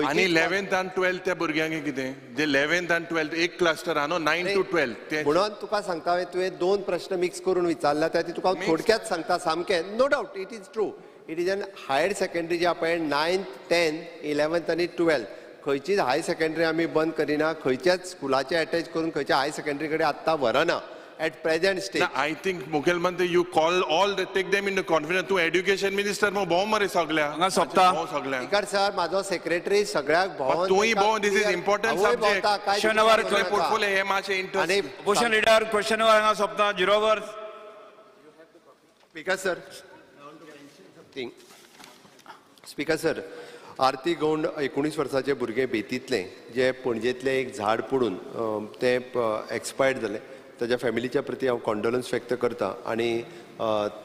आनी 11th आनी 12th त्या भुरग्यांक कितें, जे 11th आनी 12th एक क्लस्टर आहा न्हू, 9 to 12. म्हणून तुका सांगता, हांवें तुवें दोन प्रश्न मिक्स करून विचारला, त्या खातीर तुका थोडक्यात सांगता सामकें. No doubt it is true, it is an higher secondary जे पळय 9th 10th 11th आनी 12th, खंयचीच हायर सेकंडरी आमी बंद करिना, खंयच्याच स्कुलाचे एटॅच करून खंयच्या हायर सेकंडरी कडेन आत्तां व्हरना at present stage. I think मुखेलमंत्री you call all the take them in the confidence. तूं एड्युकेशन मिनिस्टर मग भोंव मरे सगळ्या सोंपता. स्पीकर सर, म्हाजो सेक्रेटरी सगळ्याक भोंवन, तूंय भोंव, this is important subject. Question our portfolio हे मातशें interest. Opposition leader question our हांगा सोंपता. 0 hours. Speaker sir, speaker sir, Aarti Gaund 19 वर्साचें भुरगें बेतींतलें, जें पणजेंतलें एक झाड पडून तें एक्सपायर्ड जालें, ताज्या फॅमिलीच्या प्रती हांव कॉन्डोलन्स व्यक्त करता आनी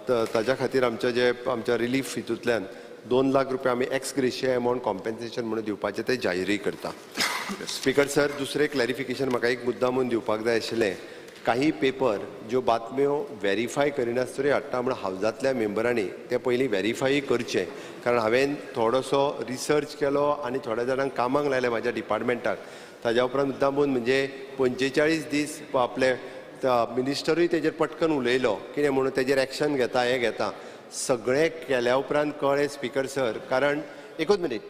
ताज्या खातीर आमच्या जे आमच्या रिलीफ हितूंतल्यान 2 लाख रुपया आमी एक्स ग्रेशिया अमावंट कॉम्पेन्सेशन म्हणून दिवपाचें तें जाहीरय करता. स्पीकर सर, दुसरें क्लॅरिफिकेशन म्हाका एक मुद्दा म्हणून दिवपाक जाय आशिल्लें. काही पेपर ज्यो बातम्यो वेरीफाय करिनासतरी हाडटा म्हूण हावजांतल्या मेंबरांनी ते पयलीं वेरीफाय करचें, कारण हांवें थोडोसो रिसर्च केलो आनी थोड्या जाणांक कामाक लायलें म्हाज्या डिपार्टमेंटाक. ताज्या उपरांत मुद्दाम म्हणजे 45 दीस आपले मिनिस्टरूय तेजेर पटकन उलयलो कितें म्हणून तेजेर एक्शन घेता, हें घेता, सगळें केल्या उपरांत कळ्ळें स्पीकर सर, कारण एकूच मिनीट,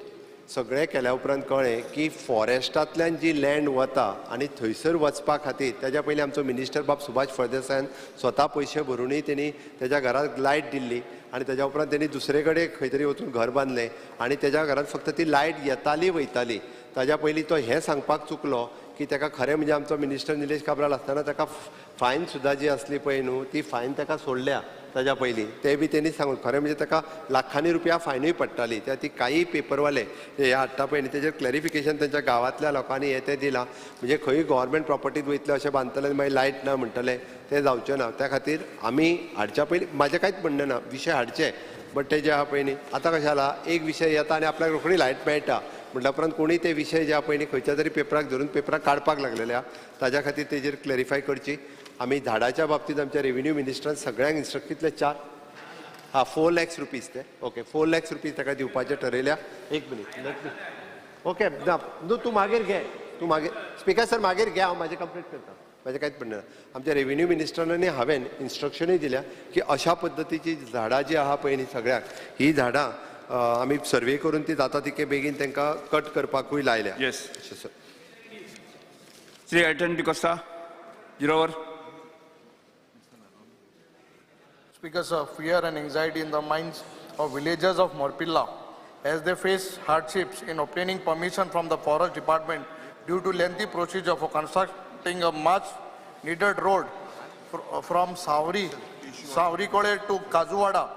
सगळें केल्या उपरांत कळ्ळें की फॉरेस्टांतल्यान जी लँड वता आनी थंयसर वचपा खातीर तेज्या पयलीं आमचो मिनिस्टर बाब सुभाष फळदेसायान स्वता पयशे भरुनूय तेणी तेज्या घराक लायट दिल्ली आनी तेज्या उपरांत तेणी दुसरे कडेन खंय तरी वचून घर बांदलें आनी तेज्या घरांत फक्त ती लायट येताली वयताली. ताज्या पयलीं तो हें सांगपाक चुकलो की ताका खरें म्हणजे आमचो मिनिस्टर निलेश काब्राल आसतना ताका फायन सुद्दां जी आसली पळय न्हू, ती फायन ताका सोडल्या ताज्या पयलीं, ते बी तेणी सांगून खरें म्हणजे ताका लाखांनी रुपया फायनूय पडटाली. त्या ती काही पेपरवाले हे हाडटा पळय न्ही, तेजेर क्लॅरिफिकेशन तेंच्या गांवांतल्या लोकांनी हें तें दिलां. म्हणजे खंय गव्हर्मेंट प्रॉपर्टीत वयतले अशें बांदतले मागीर लायट ना म्हणटले, तें जावचें ना. त्या खातीर आमी हाडच्या पयलीं, म्हाजें कांयच म्हणणें ना, विशय हाडचे, बट ते जे आहा पळय न्ही, आतां कशें जाला एक विशय येता आनी आपल्याक रोखडी लायट मेळटा म्हटल्या उपरांत कोणूय ते विशय जे आहा पळय न्ही खंयच्या तरी पेपराक धरून पेपराक काडपाक लागलेले आहा. ताज्या खातीर तेजेर क्लॅरिफाय करची. आमी झाडाच्या बाबतींत आमच्या रेव्हेन्यू मिनिस्टरान सगळ्यांक इन्स्ट्रक्ट कितले 4 हां 4 लॅक्स रुपीज ते ओके 4 लॅक्स रुपीज ताका दिवपाचें ठरयल्या. एक मिनीट, ओके ना न्हू, तूं मागीर घे, तूं मागीर स्पीकर सर मागीर घे, हांव म्हाजें कंप्लीट करता, म्हाजें कांयच म्हणणें ना. आमच्या रेव्हेन्यू मिनिस्टरान हांवें इन्स्ट्रक्शनूय दिल्या की अशा पद्दतीची झाडां जी आहा पळय न्ही सगळ्याक, ही झाडां आमी सर्वे करून ती जाता तितके बेगीन तांकां कट करपाकूय लायल्या. Yes sir. Shri Elton D'Costa, 0 hour. Speaker sir, fear and anxiety in the minds of villagers of Morpilla as they face hardships in obtaining permission from the forest department due to lengthy procedure for constructing a much needed road from Savrikole to Kazuwada,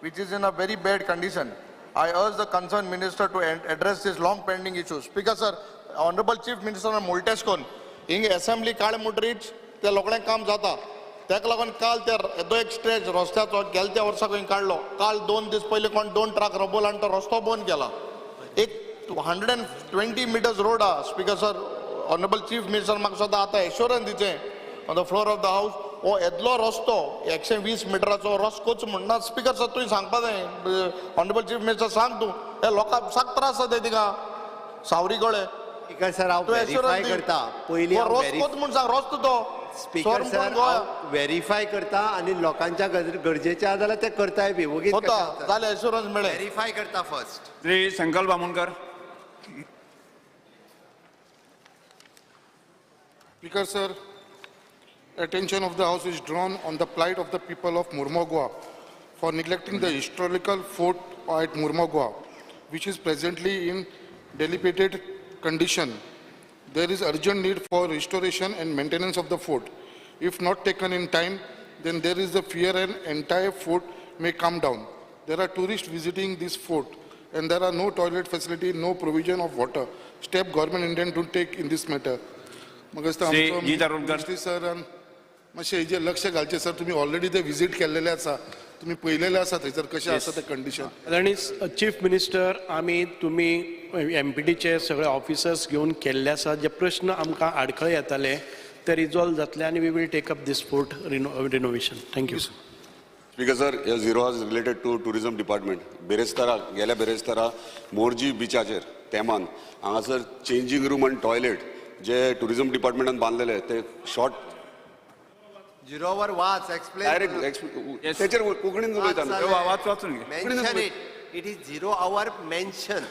which is in a very bad condition. I urge the concerned minister to address this long pending issue. Speaker sir, Honorable Chief Minister Multeskon, hing assembly काळ मुटरीच ते लोकांक काम जाता, ताका लागून काल ते येदो एक स्ट्रेच रस्त्याचो गेले त्या वर्सा खंय काडलो, काल 2 दीस पयलीं कोण 2 ट्रक रबोल आनी तो रस्तो बंद केला. एक 120 मिटर्स रोड आहा. Speaker sir, honourable chief minister म्हाका सुद्दां आतां एश्योरन्स दिचें on the floor of the house, हो येदलो रस्तो 120 मिटराचो रस्तोच म्हणना. स्पीकर सर, तुवें सांगपा जाय, ऑनरेबल चीफ मिनिस्टर सांग तूं, हे लोकांक साक त्रास जाता थिंगा सावरीगोळे. स्पीकर सर, हांव वेरीफाय करता पयलीं, रस्तोच म्हूण सांग, रस्तो तो स्पीकर सर वेरीफाय करता आनी लोकांच्या गरजेचे आहा जाल्यार ते करताय बी, वगीच जालें एश्योरन्स मेळ्ळें, वेरीफाय करता first. Shri Sankalp Amonkar. Speaker sir, attention of the house is drawn on the plight of the people of Mormugao for neglecting the historical fort at Mormugao, which is presently in dilapidated condition. There is urgent need for restoration and maintenance of the fort. If not taken in time, then there is the fear an entire fort may come down. There are tourists visiting this fort and there are no toilet facility, no provision of water. Step government intend to take in this matter. Sir, मातशें हेजेर लक्ष घालचें सर, तुमी ऑलरेडी ते विजीट केल्लेले आसा तुमी पळयलेले आसा थंयसर कशें आसा तें कंडिशन. आनी चीफ मिनिस्टर, आमी तुमी एमपीटीचे सगळे ऑफिसर्स घेवन केल्ले आसा, जे प्रश्न आमकां आडखळ येताले ते रिजॉल्व जातले आनी we will take up this fort renovation. Thank you. Speaker sir, हे zero hours related to tourism department. बिरेस्तारा, गेल्या बिरेस्तारा मोरजी बिचाचेर तेमान हांगासर चेंजींग रूम आनी टॉयलेट जे टुरिझम डिपार्टमेंटान बांदलेले ते शॉर्ट झिरो our वाच, एक्सप्लेन. डायरेक्ट तेचेर कोंकणीन उलयता. वाच, वाचून घे. Mention it, it is zero hour, mention.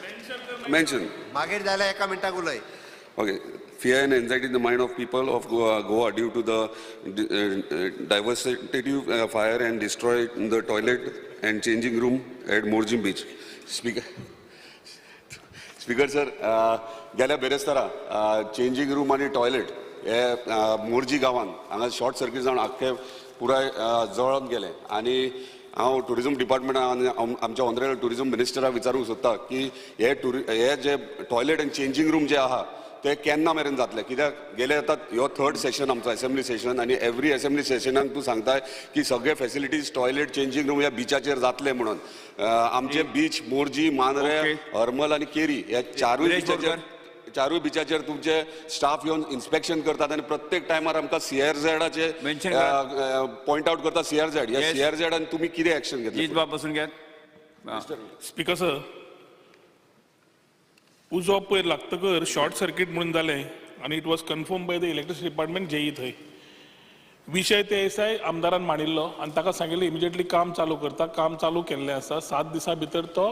Mention. मागीर जाल्यार एका मिनटाक उलय. Okay. Fear and anxiety in the mind of people of Goa due to the devastative fire and destroy the toilet and changing room at Morjim Beach. Speaker sir, गेल्या बेरेस्तारा चेंजींग रूम आनी टॉयलेट हे मोरजी गांवान हांगा शॉर्ट सर्कीट जावन आख्खे पुराय जळोन गेले आनी हांव टुरिझम डिपार्टमेंटान आमच्या ऑनरेबल टुरिझम मिनिस्टराक विचारूंक सोदता की हे जे टॉयलेट आनी चेंजींग रूम जे आहा ते केन्ना मेरेन जातले, कित्याक गेले आतां ह्यो थर्ड सेशन आमचो असेंब्ली सेशन आनी एवरी असेंब्ली सेशनाक तूं सांगताय की सगळे फॅसिलिटीज टॉयलेट चेंजींग रूम ह्या बिचाचेर जातले म्हणून. आमचे बीच मोरजी, मांद्रे, हरमल आनी केरी ह्या चारूय बिचाचेर तुमचे स्टाफ येवन इन्स्पेक्शन करतात आनी प्रत्येक टायमार आमकां सीआरझेडाचे पॉयंट आउट करता. सीआरझेड, ह्या सीआरझेड आनी तुमी कितें एक्शन घेतलें? बसून घेत. स्पीकर सर, उजो पयर लागतकर शॉर्ट सर्कीट म्हणून जालें आनी it was confirm by the electricity department JE थंय विशय ते एसआय आमदारान मांडिल्लो आनी ताका सांगिल्लें इमिजिएटली काम चालू करता. काम चालू केल्लें आसा. 7 दिसां भितर तो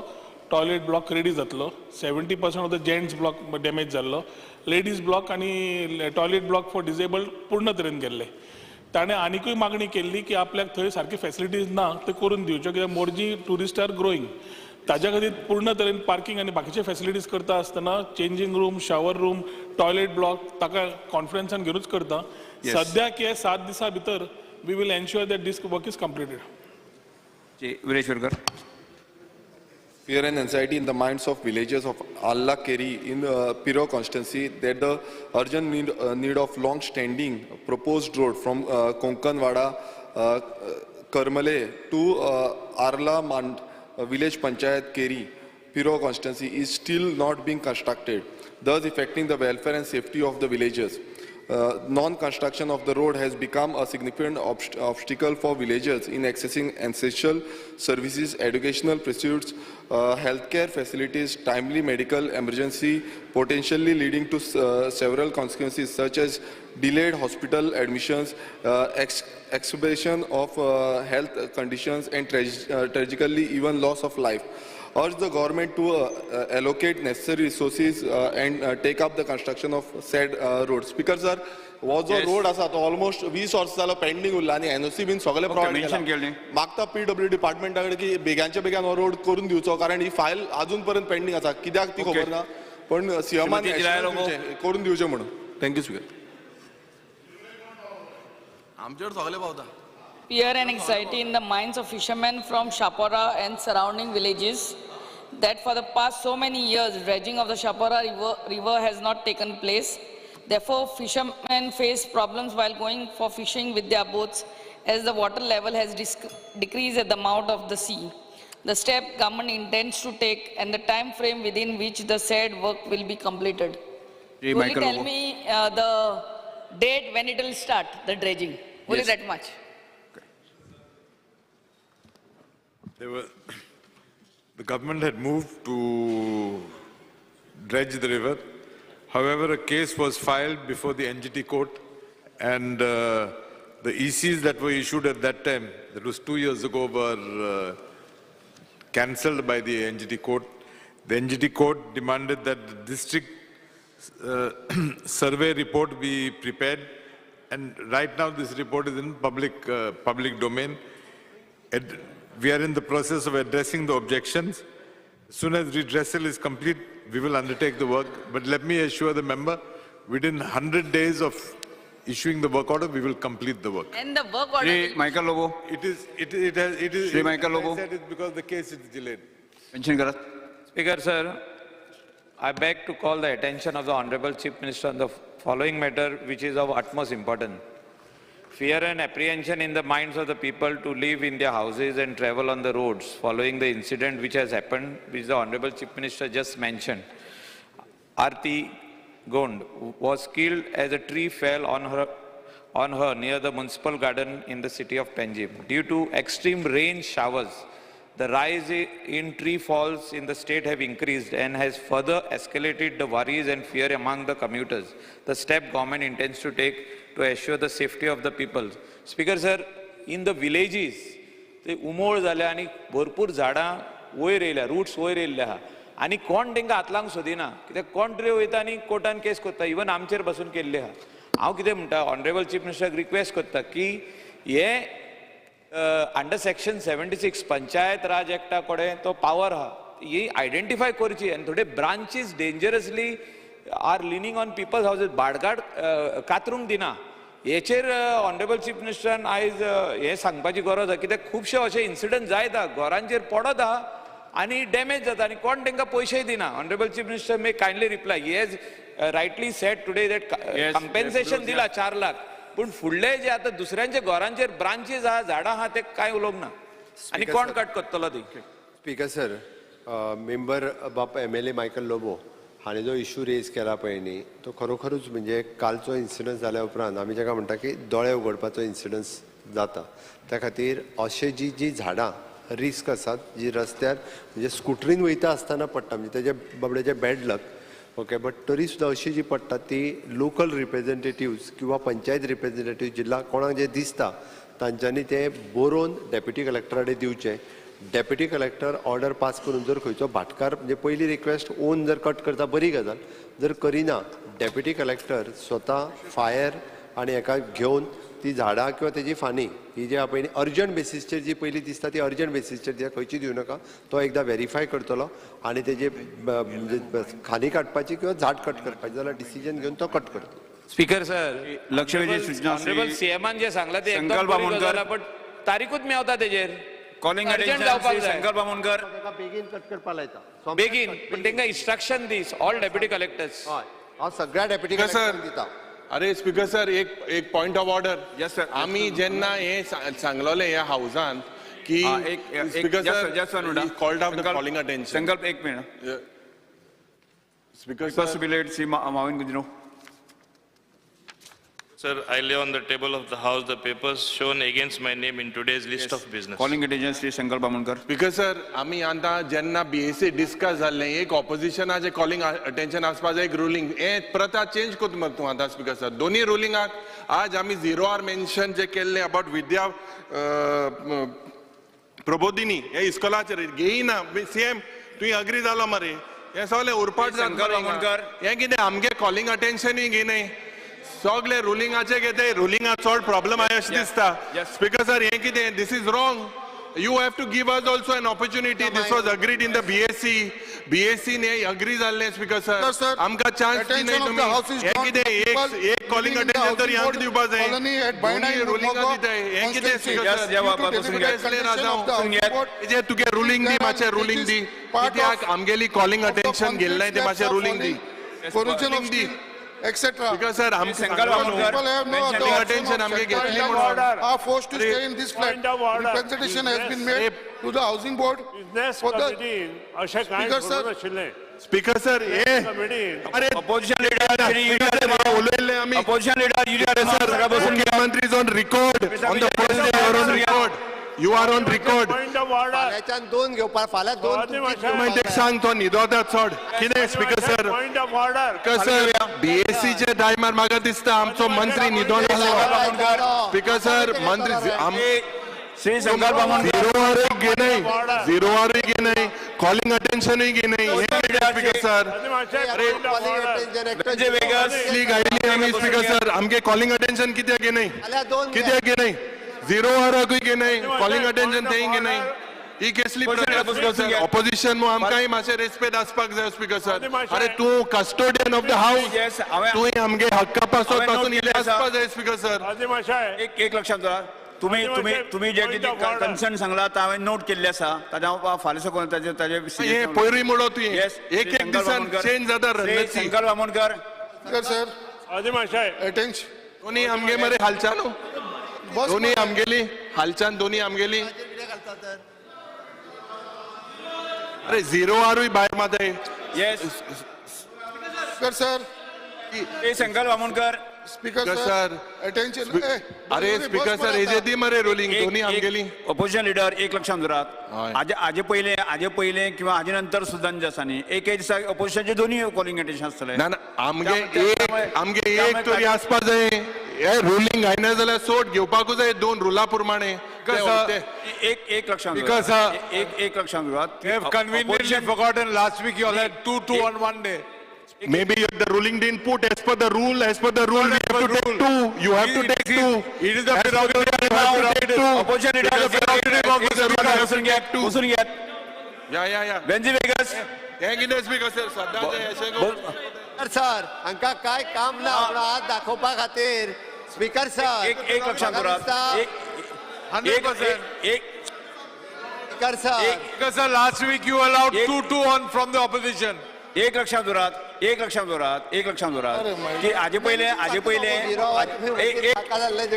टॉयलेट ब्लॉक रेडी जातलो. 70% of the gents block damage जाल्लो, लेडीज ब्लॉक आनी टॉयलेट ब्लॉक फॉर डिजेबल्ड पूर्ण तरेन गेल्ले. ताणें आनिकूय मागणी केल्ली की आपल्याक थंय सारकी फॅसिलिटीज ना त्यो करून दिवच्यो, कित्याक मोरजी ट्युरिस्ट are growing. ताज्या खातीर पूर्ण तरेन पार्किंग आनी बाकीचे फॅसिलिटीज करता आसतना changing room, shower room, toilet block ताका कॉन्फिडन्सान घेवनूच करता. सद्याक हे 7 दिसां भितर we will ensure that this work is completed. Viresh Verkar. Fear and anxiety in the minds of villagers of Alla Keri in Piro constituency that the urgent need of long-standing proposed road from Konkanwada Karmale to Arla Mand village Panchayat Keri, Piro constituency is still not being constructed, thus affecting the welfare and safety of the villagers. Non-construction of the road has become a significant obstacle for villagers in accessing essential services, educational pursuits, healthcare facilities, timely medical emergency, potentially leading to several consequences such as delayed hospital admissions, exacerbation of health conditions, and tragically even loss of life. Urge the government to allocate necessary resources and take up the construction of said road. Speaker sir, हो जो रोड आसा तो ऑलमोस्ट 20 वर्सां जालो पेंडींग उरला आनी एनओसी बीन सगळे प्रोवायड केला. मागता पीडब्ल्यू डिपार्टमेंटा कडेन की बेग्यांच्या बेग्यान हो रोड करून दिवचो, कारण ही फायल अजून पर्यंत पेंडींग आसा. कित्याक ती खबर ना, पण सीएमान करून दिवचें म्हणून. Thank you speaker. आमचेर सगळे पावता. Fear and anxiety in the minds of fishermen from Chapora and surrounding villages that for the past so many years dredging of the Chapora river has not taken place. Therefore, fishermen face problems while going for fishing with their boats as the water level has decreased at the mouth of the sea. The step government intends to take and the time frame within which the said work will be completed. Will you tell me the date when it will start, the dredging? Only that much. The government had moved to dredge the river. However, a case was filed before the NGT court, and the ECs that were issued at that time, that was 2 years ago, were cancelled by the NGT court. The NGT court demanded that the district survey report be prepared, and right now this report is in public domain. We are in the process of addressing the objections. As soon as redressal is complete, we will undertake the work. But let me assure the member, within 100 days of issuing the work order, we will complete the work. And the work order. Shri Michael Lobo. It is. Shri Michael Lobo. I said it because the case is delayed. Mention Karat. Speaker, sir, I beg to call the attention of the Honorable Chief Minister on the following matter, which is of utmost importance. Fear and apprehension in the minds of the people to live in their houses and travel on the roads following the incident which has happened, which the Honorable Chief Minister just mentioned. Aarti Gond was killed as a tree fell on her near the municipal garden in the city of Panjim. Due to extreme rain showers, the rise in tree falls in the state have increased and has further escalated the worries and fear among the commuters. The step government intends to take to assure the safety of the people. Speaker sir, in the villages, ते उमोळ जाल्या आनी भरपूर झाडां वयर येयल्या, रूट्स वयर येयल्ले आहा आनी कोण तांकां हात लावंक सोदिना, कित्याक कोण तरी वयता आनी कोर्टान केस करता, इवन आमचेर बसून केल्ले आहा. हांव कितें म्हणटा, ऑनरेबल चीफ मिनिस्टराक रिक्वेस्ट करता की हे अंडर सेक्शन 76 पंचायत राज एक्टा कडेन तो पावर आहा, ही आयडेंटिफाय करची आनी थोडे branches dangerously are leaning on people's houses, भाटकाड कातरूंक दिना. हेचेर ऑनरेबल चीफ मिनिस्टरान आयज हें सांगपाची गरज आहा, कित्याक खुबशे अशे इन्सिडंट जायत आहा, घरांचेर पडत आहा आनी डॅमेज जाता आनी कोण तांकां पयशेय दिना. Honourable chief minister may kindly reply. He has rightly said today that compensation दिला 4 लाख, पूण फुडले जे आतां दुसऱ्यांच्या घरांचेर ब्रांचीस आहा, झाडां आहा, ते कांय उलोवंक ना आनी कोण कट करतलो ती. स्पीकर सर, मेंबर बाप MLA Michael Lobo हाणें जो इशू रेज केला पळय न्ही, तो खरोखरूच म्हणजे कालचो इन्सिडन्स जाल्या उपरांत आमी जाका म्हणटा की दोळे उगडपाचो इन्सिडन्स जाता. त्या खातीर अशें जी जी झाडां रिस्क आसात जी रस्त्यार म्हणजे स्कुटरीन वयता आसतना पडटा, म्हणजे तेजे बाबड्याचे बॅड लक, ओके, बट तरी सुद्दां अशी जी पडटा ती लोकल रिप्रेझेंटेटिव्स किंवा पंचायत रिप्रेझेंटेटिव्ह जिल्हा कोणाक जे दिसता तांच्यांनी ते बरोवन डेप्युटी कलेक्टरा कडेन दिवचें. डेप्युटी कलेक्टर ऑर्डर पास करून जर खंयचो भाटकार म्हणजे पयली रिक्वेस्ट ओन जर कट करता बरी गजाल, जर करिना डेप्युटी कलेक्टर स्वता फायर आनी हेका घेवन ती झाडां किंवा तेजी फांदी ही जी पयलीं अर्जंट बेसीसचेर जी पयली दिसता ती अर्जंट बेसीसचेर ती खंयची दिवं नाका, तो एकदां वेरीफाय करतलो आनी तेजे खाली काडपाची किंवा झाड कट करपाची जाल्यार डिसिजन घेवन तो कट करतलो. स्पीकर सर, लक्षवेधी सूचना सीएमान जे सांगला ते एकदम बरी गजाल, बट तारीखूच मेवता तेजेर. कॉलिंग अटेन्शन संकल्प आमोणकर, बेगीन कट करपा लायता बेगीन, पण तांकां इन्स्ट्रक्शन दी ऑल डेप्युटी कलेक्टर्स. हय, हांव सगळ्या डेप्युटी कलेक्टर दिता. अरे स्पीकर सर, एक point of order. Yes sir. आमी जेन्ना हे सांगलोले ह्या हावजान की speaker sir called out the calling attention. Sankalp एक minute. Speaker sir, Shri Mauvin Godinho. Sir, I lay on the table of the House the papers shown against my name in today's list of business. Calling attention Shri Sankalp Amonkar. Speaker sir, आमी आतां जेन्ना BSc discuss जाल्लें एक ऑपोजिशनाचें कॉलिंग अटेन्शन आसपा जाय, एक रुलींग हें प्रथा चेंज करता मरे तूं आतां स्पीकर सर. दोनी रुलिंगाक आज आमी झिरो आर मेन्शन जे केल्लें अबाउट विद्या प्रबोधिनी हे इस्कॉलाचेर घेयना सीएम तुवें अग्री जालो मरे, हें सगळें उरपाट जाता. हें कितें आमगे कॉलिंग अटेन्शनूय घेयनाय, सगळे रुलिंगाचे घेते, रुलिंगा चड प्रॉब्लम आहे अशें दिसता. स्पीकर सर, हें कितें, this is wrong. You have to give us also an opportunity. This was agreed in the BSc. BSc ने अग्री जाल्लें स्पीकर सर, आमकां चान्स दिनाय तुमी. हें कितें एक कॉलिंग अटेन्शन तर ह्यांक दिवपा जाय, रुलिंगा दिताय, हें कितें स्पीकर सर? तुगे रुलिंग दी मातशें, रुलिंग दी कित्याक आमगेली कॉलिंग अटेन्शन घेल्लें तें मातशें ruling the, ruling the etc. Because sir, I'm people have no other attention. Are forced to stay in this flat. Representation has been made to the housing board. For the Speaker sir, Speaker sir, opposition leader, opposition leader, sir, Mukhyamantri is on record. On the first day, you are on record. You are on record. फाल्याच्यान दोन घेवपा, फाल्यां दोन एक सांग तो न्हिदोता चड कितें speaker sir. Point of order. Speaker sir, बीएससीच्या टायमार म्हाका दिसता आमचो मंत्री न्हिदोन आसलो. स्पीकर सर, मंत्री श्री संकल्प आमोणकर झिरो आरूय घेनाय, झिरो आरूय घेनाय, कॉलिंग अटेन्शनूय घेनाय. स्पीकर सर, गायली आमी स्पीकर सर, आमगे कॉलिंग अटेन्शन कित्याक घेनाय, कित्याक घेनाय? झिरो आराकूय घेनाय, कॉलिंग अटेन्शन तेय घेनाय. ही केसली ऑपोजिशन आमकांय मातशें रेस्पेद आसपाक जाय स्पीकर सर. अरे तूं कस्टोडियन ऑफ the house, तुवें आमगे हक्का पासत पासून इल्लें आसपा जाय स्पीकर सर. एक लक्षात दवरा, तुम्ही तुम्ही तुम्ही जे कितें कन्सर्न सांगला तो हांवें नोट केल्लें आसा, ताजें हांव फाल्यां साकून ताजें हें पयरूय म्हणो तुवें एक एक दिसान चेंज जाता रणनीती. संकल्प आमोणकर सर, अटेन्शन कोणी आमगे मरे हालच्या न्हू. दोन्ही आमगेली हालच्यान दोन्ही आमगेली. अरे झिरो आरूय भायर मात. Yes speaker sir. ए Shankar Vamonkar. Speaker sir attention. अरे स्पीकर सर हेजे दी मरे रुलींग दोन्ही आमगेली. ऑपोजिशन लिडर एक लक्षात दवरात, हाजे पयलें हाजे पयलें किंवा हाजे नंतर सुद्दां जे आसा न्ही एक दिसा ऑपोजिशनाचे दोन्ही कॉलिंग अटेन्शन आसतलें. ना ना आमगे एक आमगे एक तरी आसपा जाय. हे रुलींग घायना जाल्यार सोड घेवपाकूच जाय दोन रुला प्रमाणे. एक एक लक्षात एक एक लक्षात दवरात. You have conveniently forgotten last week you all had 2-2 on one day. Maybe the ruling didn't put as per the rule. As per the rule, we have to take two. You have to take two. It is the prerogative of the opposition leader. बसून घेत. या या या. Venzy Viegas. हे कितें स्पीकर सर सदांचे सर हांकां काय काम ना हात दाखोवपा खातीर. स्पीकर सर एक एक लक्षात दवरात. एक एक speaker sir. Speaker sir, last week you allowed 2-2 on from the opposition. एक लक्षात दवरात, एक लक्षात दवरात, एक लक्षात दवरात की हाजे पयलें हाजे पयलें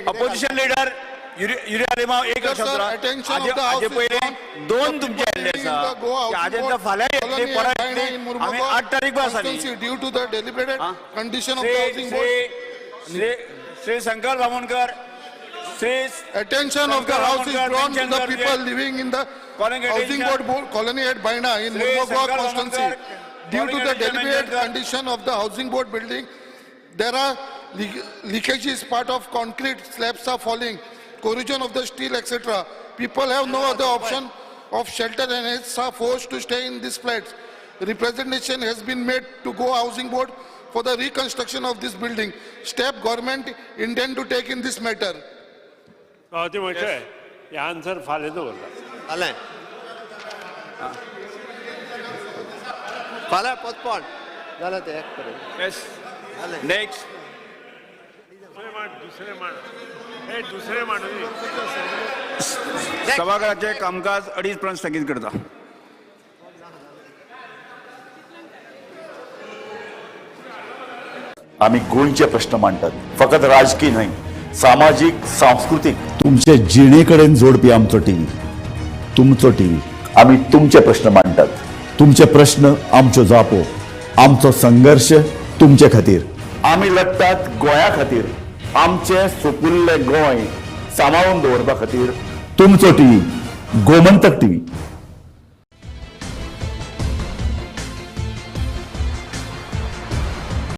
ऑपोजिशन लिडर युरी आलेमाव एक लक्षात दवरात हाजे पयलें दोन तुमचे आयिल्ले आसा हाजे नंतर फाल्यां येतली परत येतली आमी 8 तारीख आसा न्ही. Due to the deliberated condition of the housing board. Shri Shankar Vamonkar. Shri attention of the house is drawn to the people living in the housing board colony at Baina in Mormugao constituency. Due to the deliberate condition of the housing board building, there are leakages, part of concrete slabs are falling, corrosion of the steel, etc. People have no other option of shelter and hence are forced to stay in these flats. Representation has been made to go housing board for the reconstruction of this building. Step government intend to take in this matter. ते म्हणजे हे आन्सर फाल्यां दवरला. जालें फाल्यां पोस्टपोन जालें तें एक करून. येस नेक्स्ट. दुसरे मांड हे दुसरे मांड. सभाघराचें कामकाज 2:30 पर्यंत स्थगीत करता. आमी गोंयचे प्रश्न मांडटात, फकत राजकीय न्हय, सामाजीक सांस्कृतीक तुमचे जिणे कडेन जोडपी आमचो टीव्ही, तुमचो टीव्ही. आमी तुमचे प्रश्न मांडटात, तुमचे प्रश्न आमच्यो जापो, आमचो संघर्ष तुमचे खातीर. आमी लढटात गोंया खातीर, आमचें सोपुल्लें गोंय सांबाळून दवरपा खातीर. तुमचो टीव्ही, गोमंतक टीव्ही.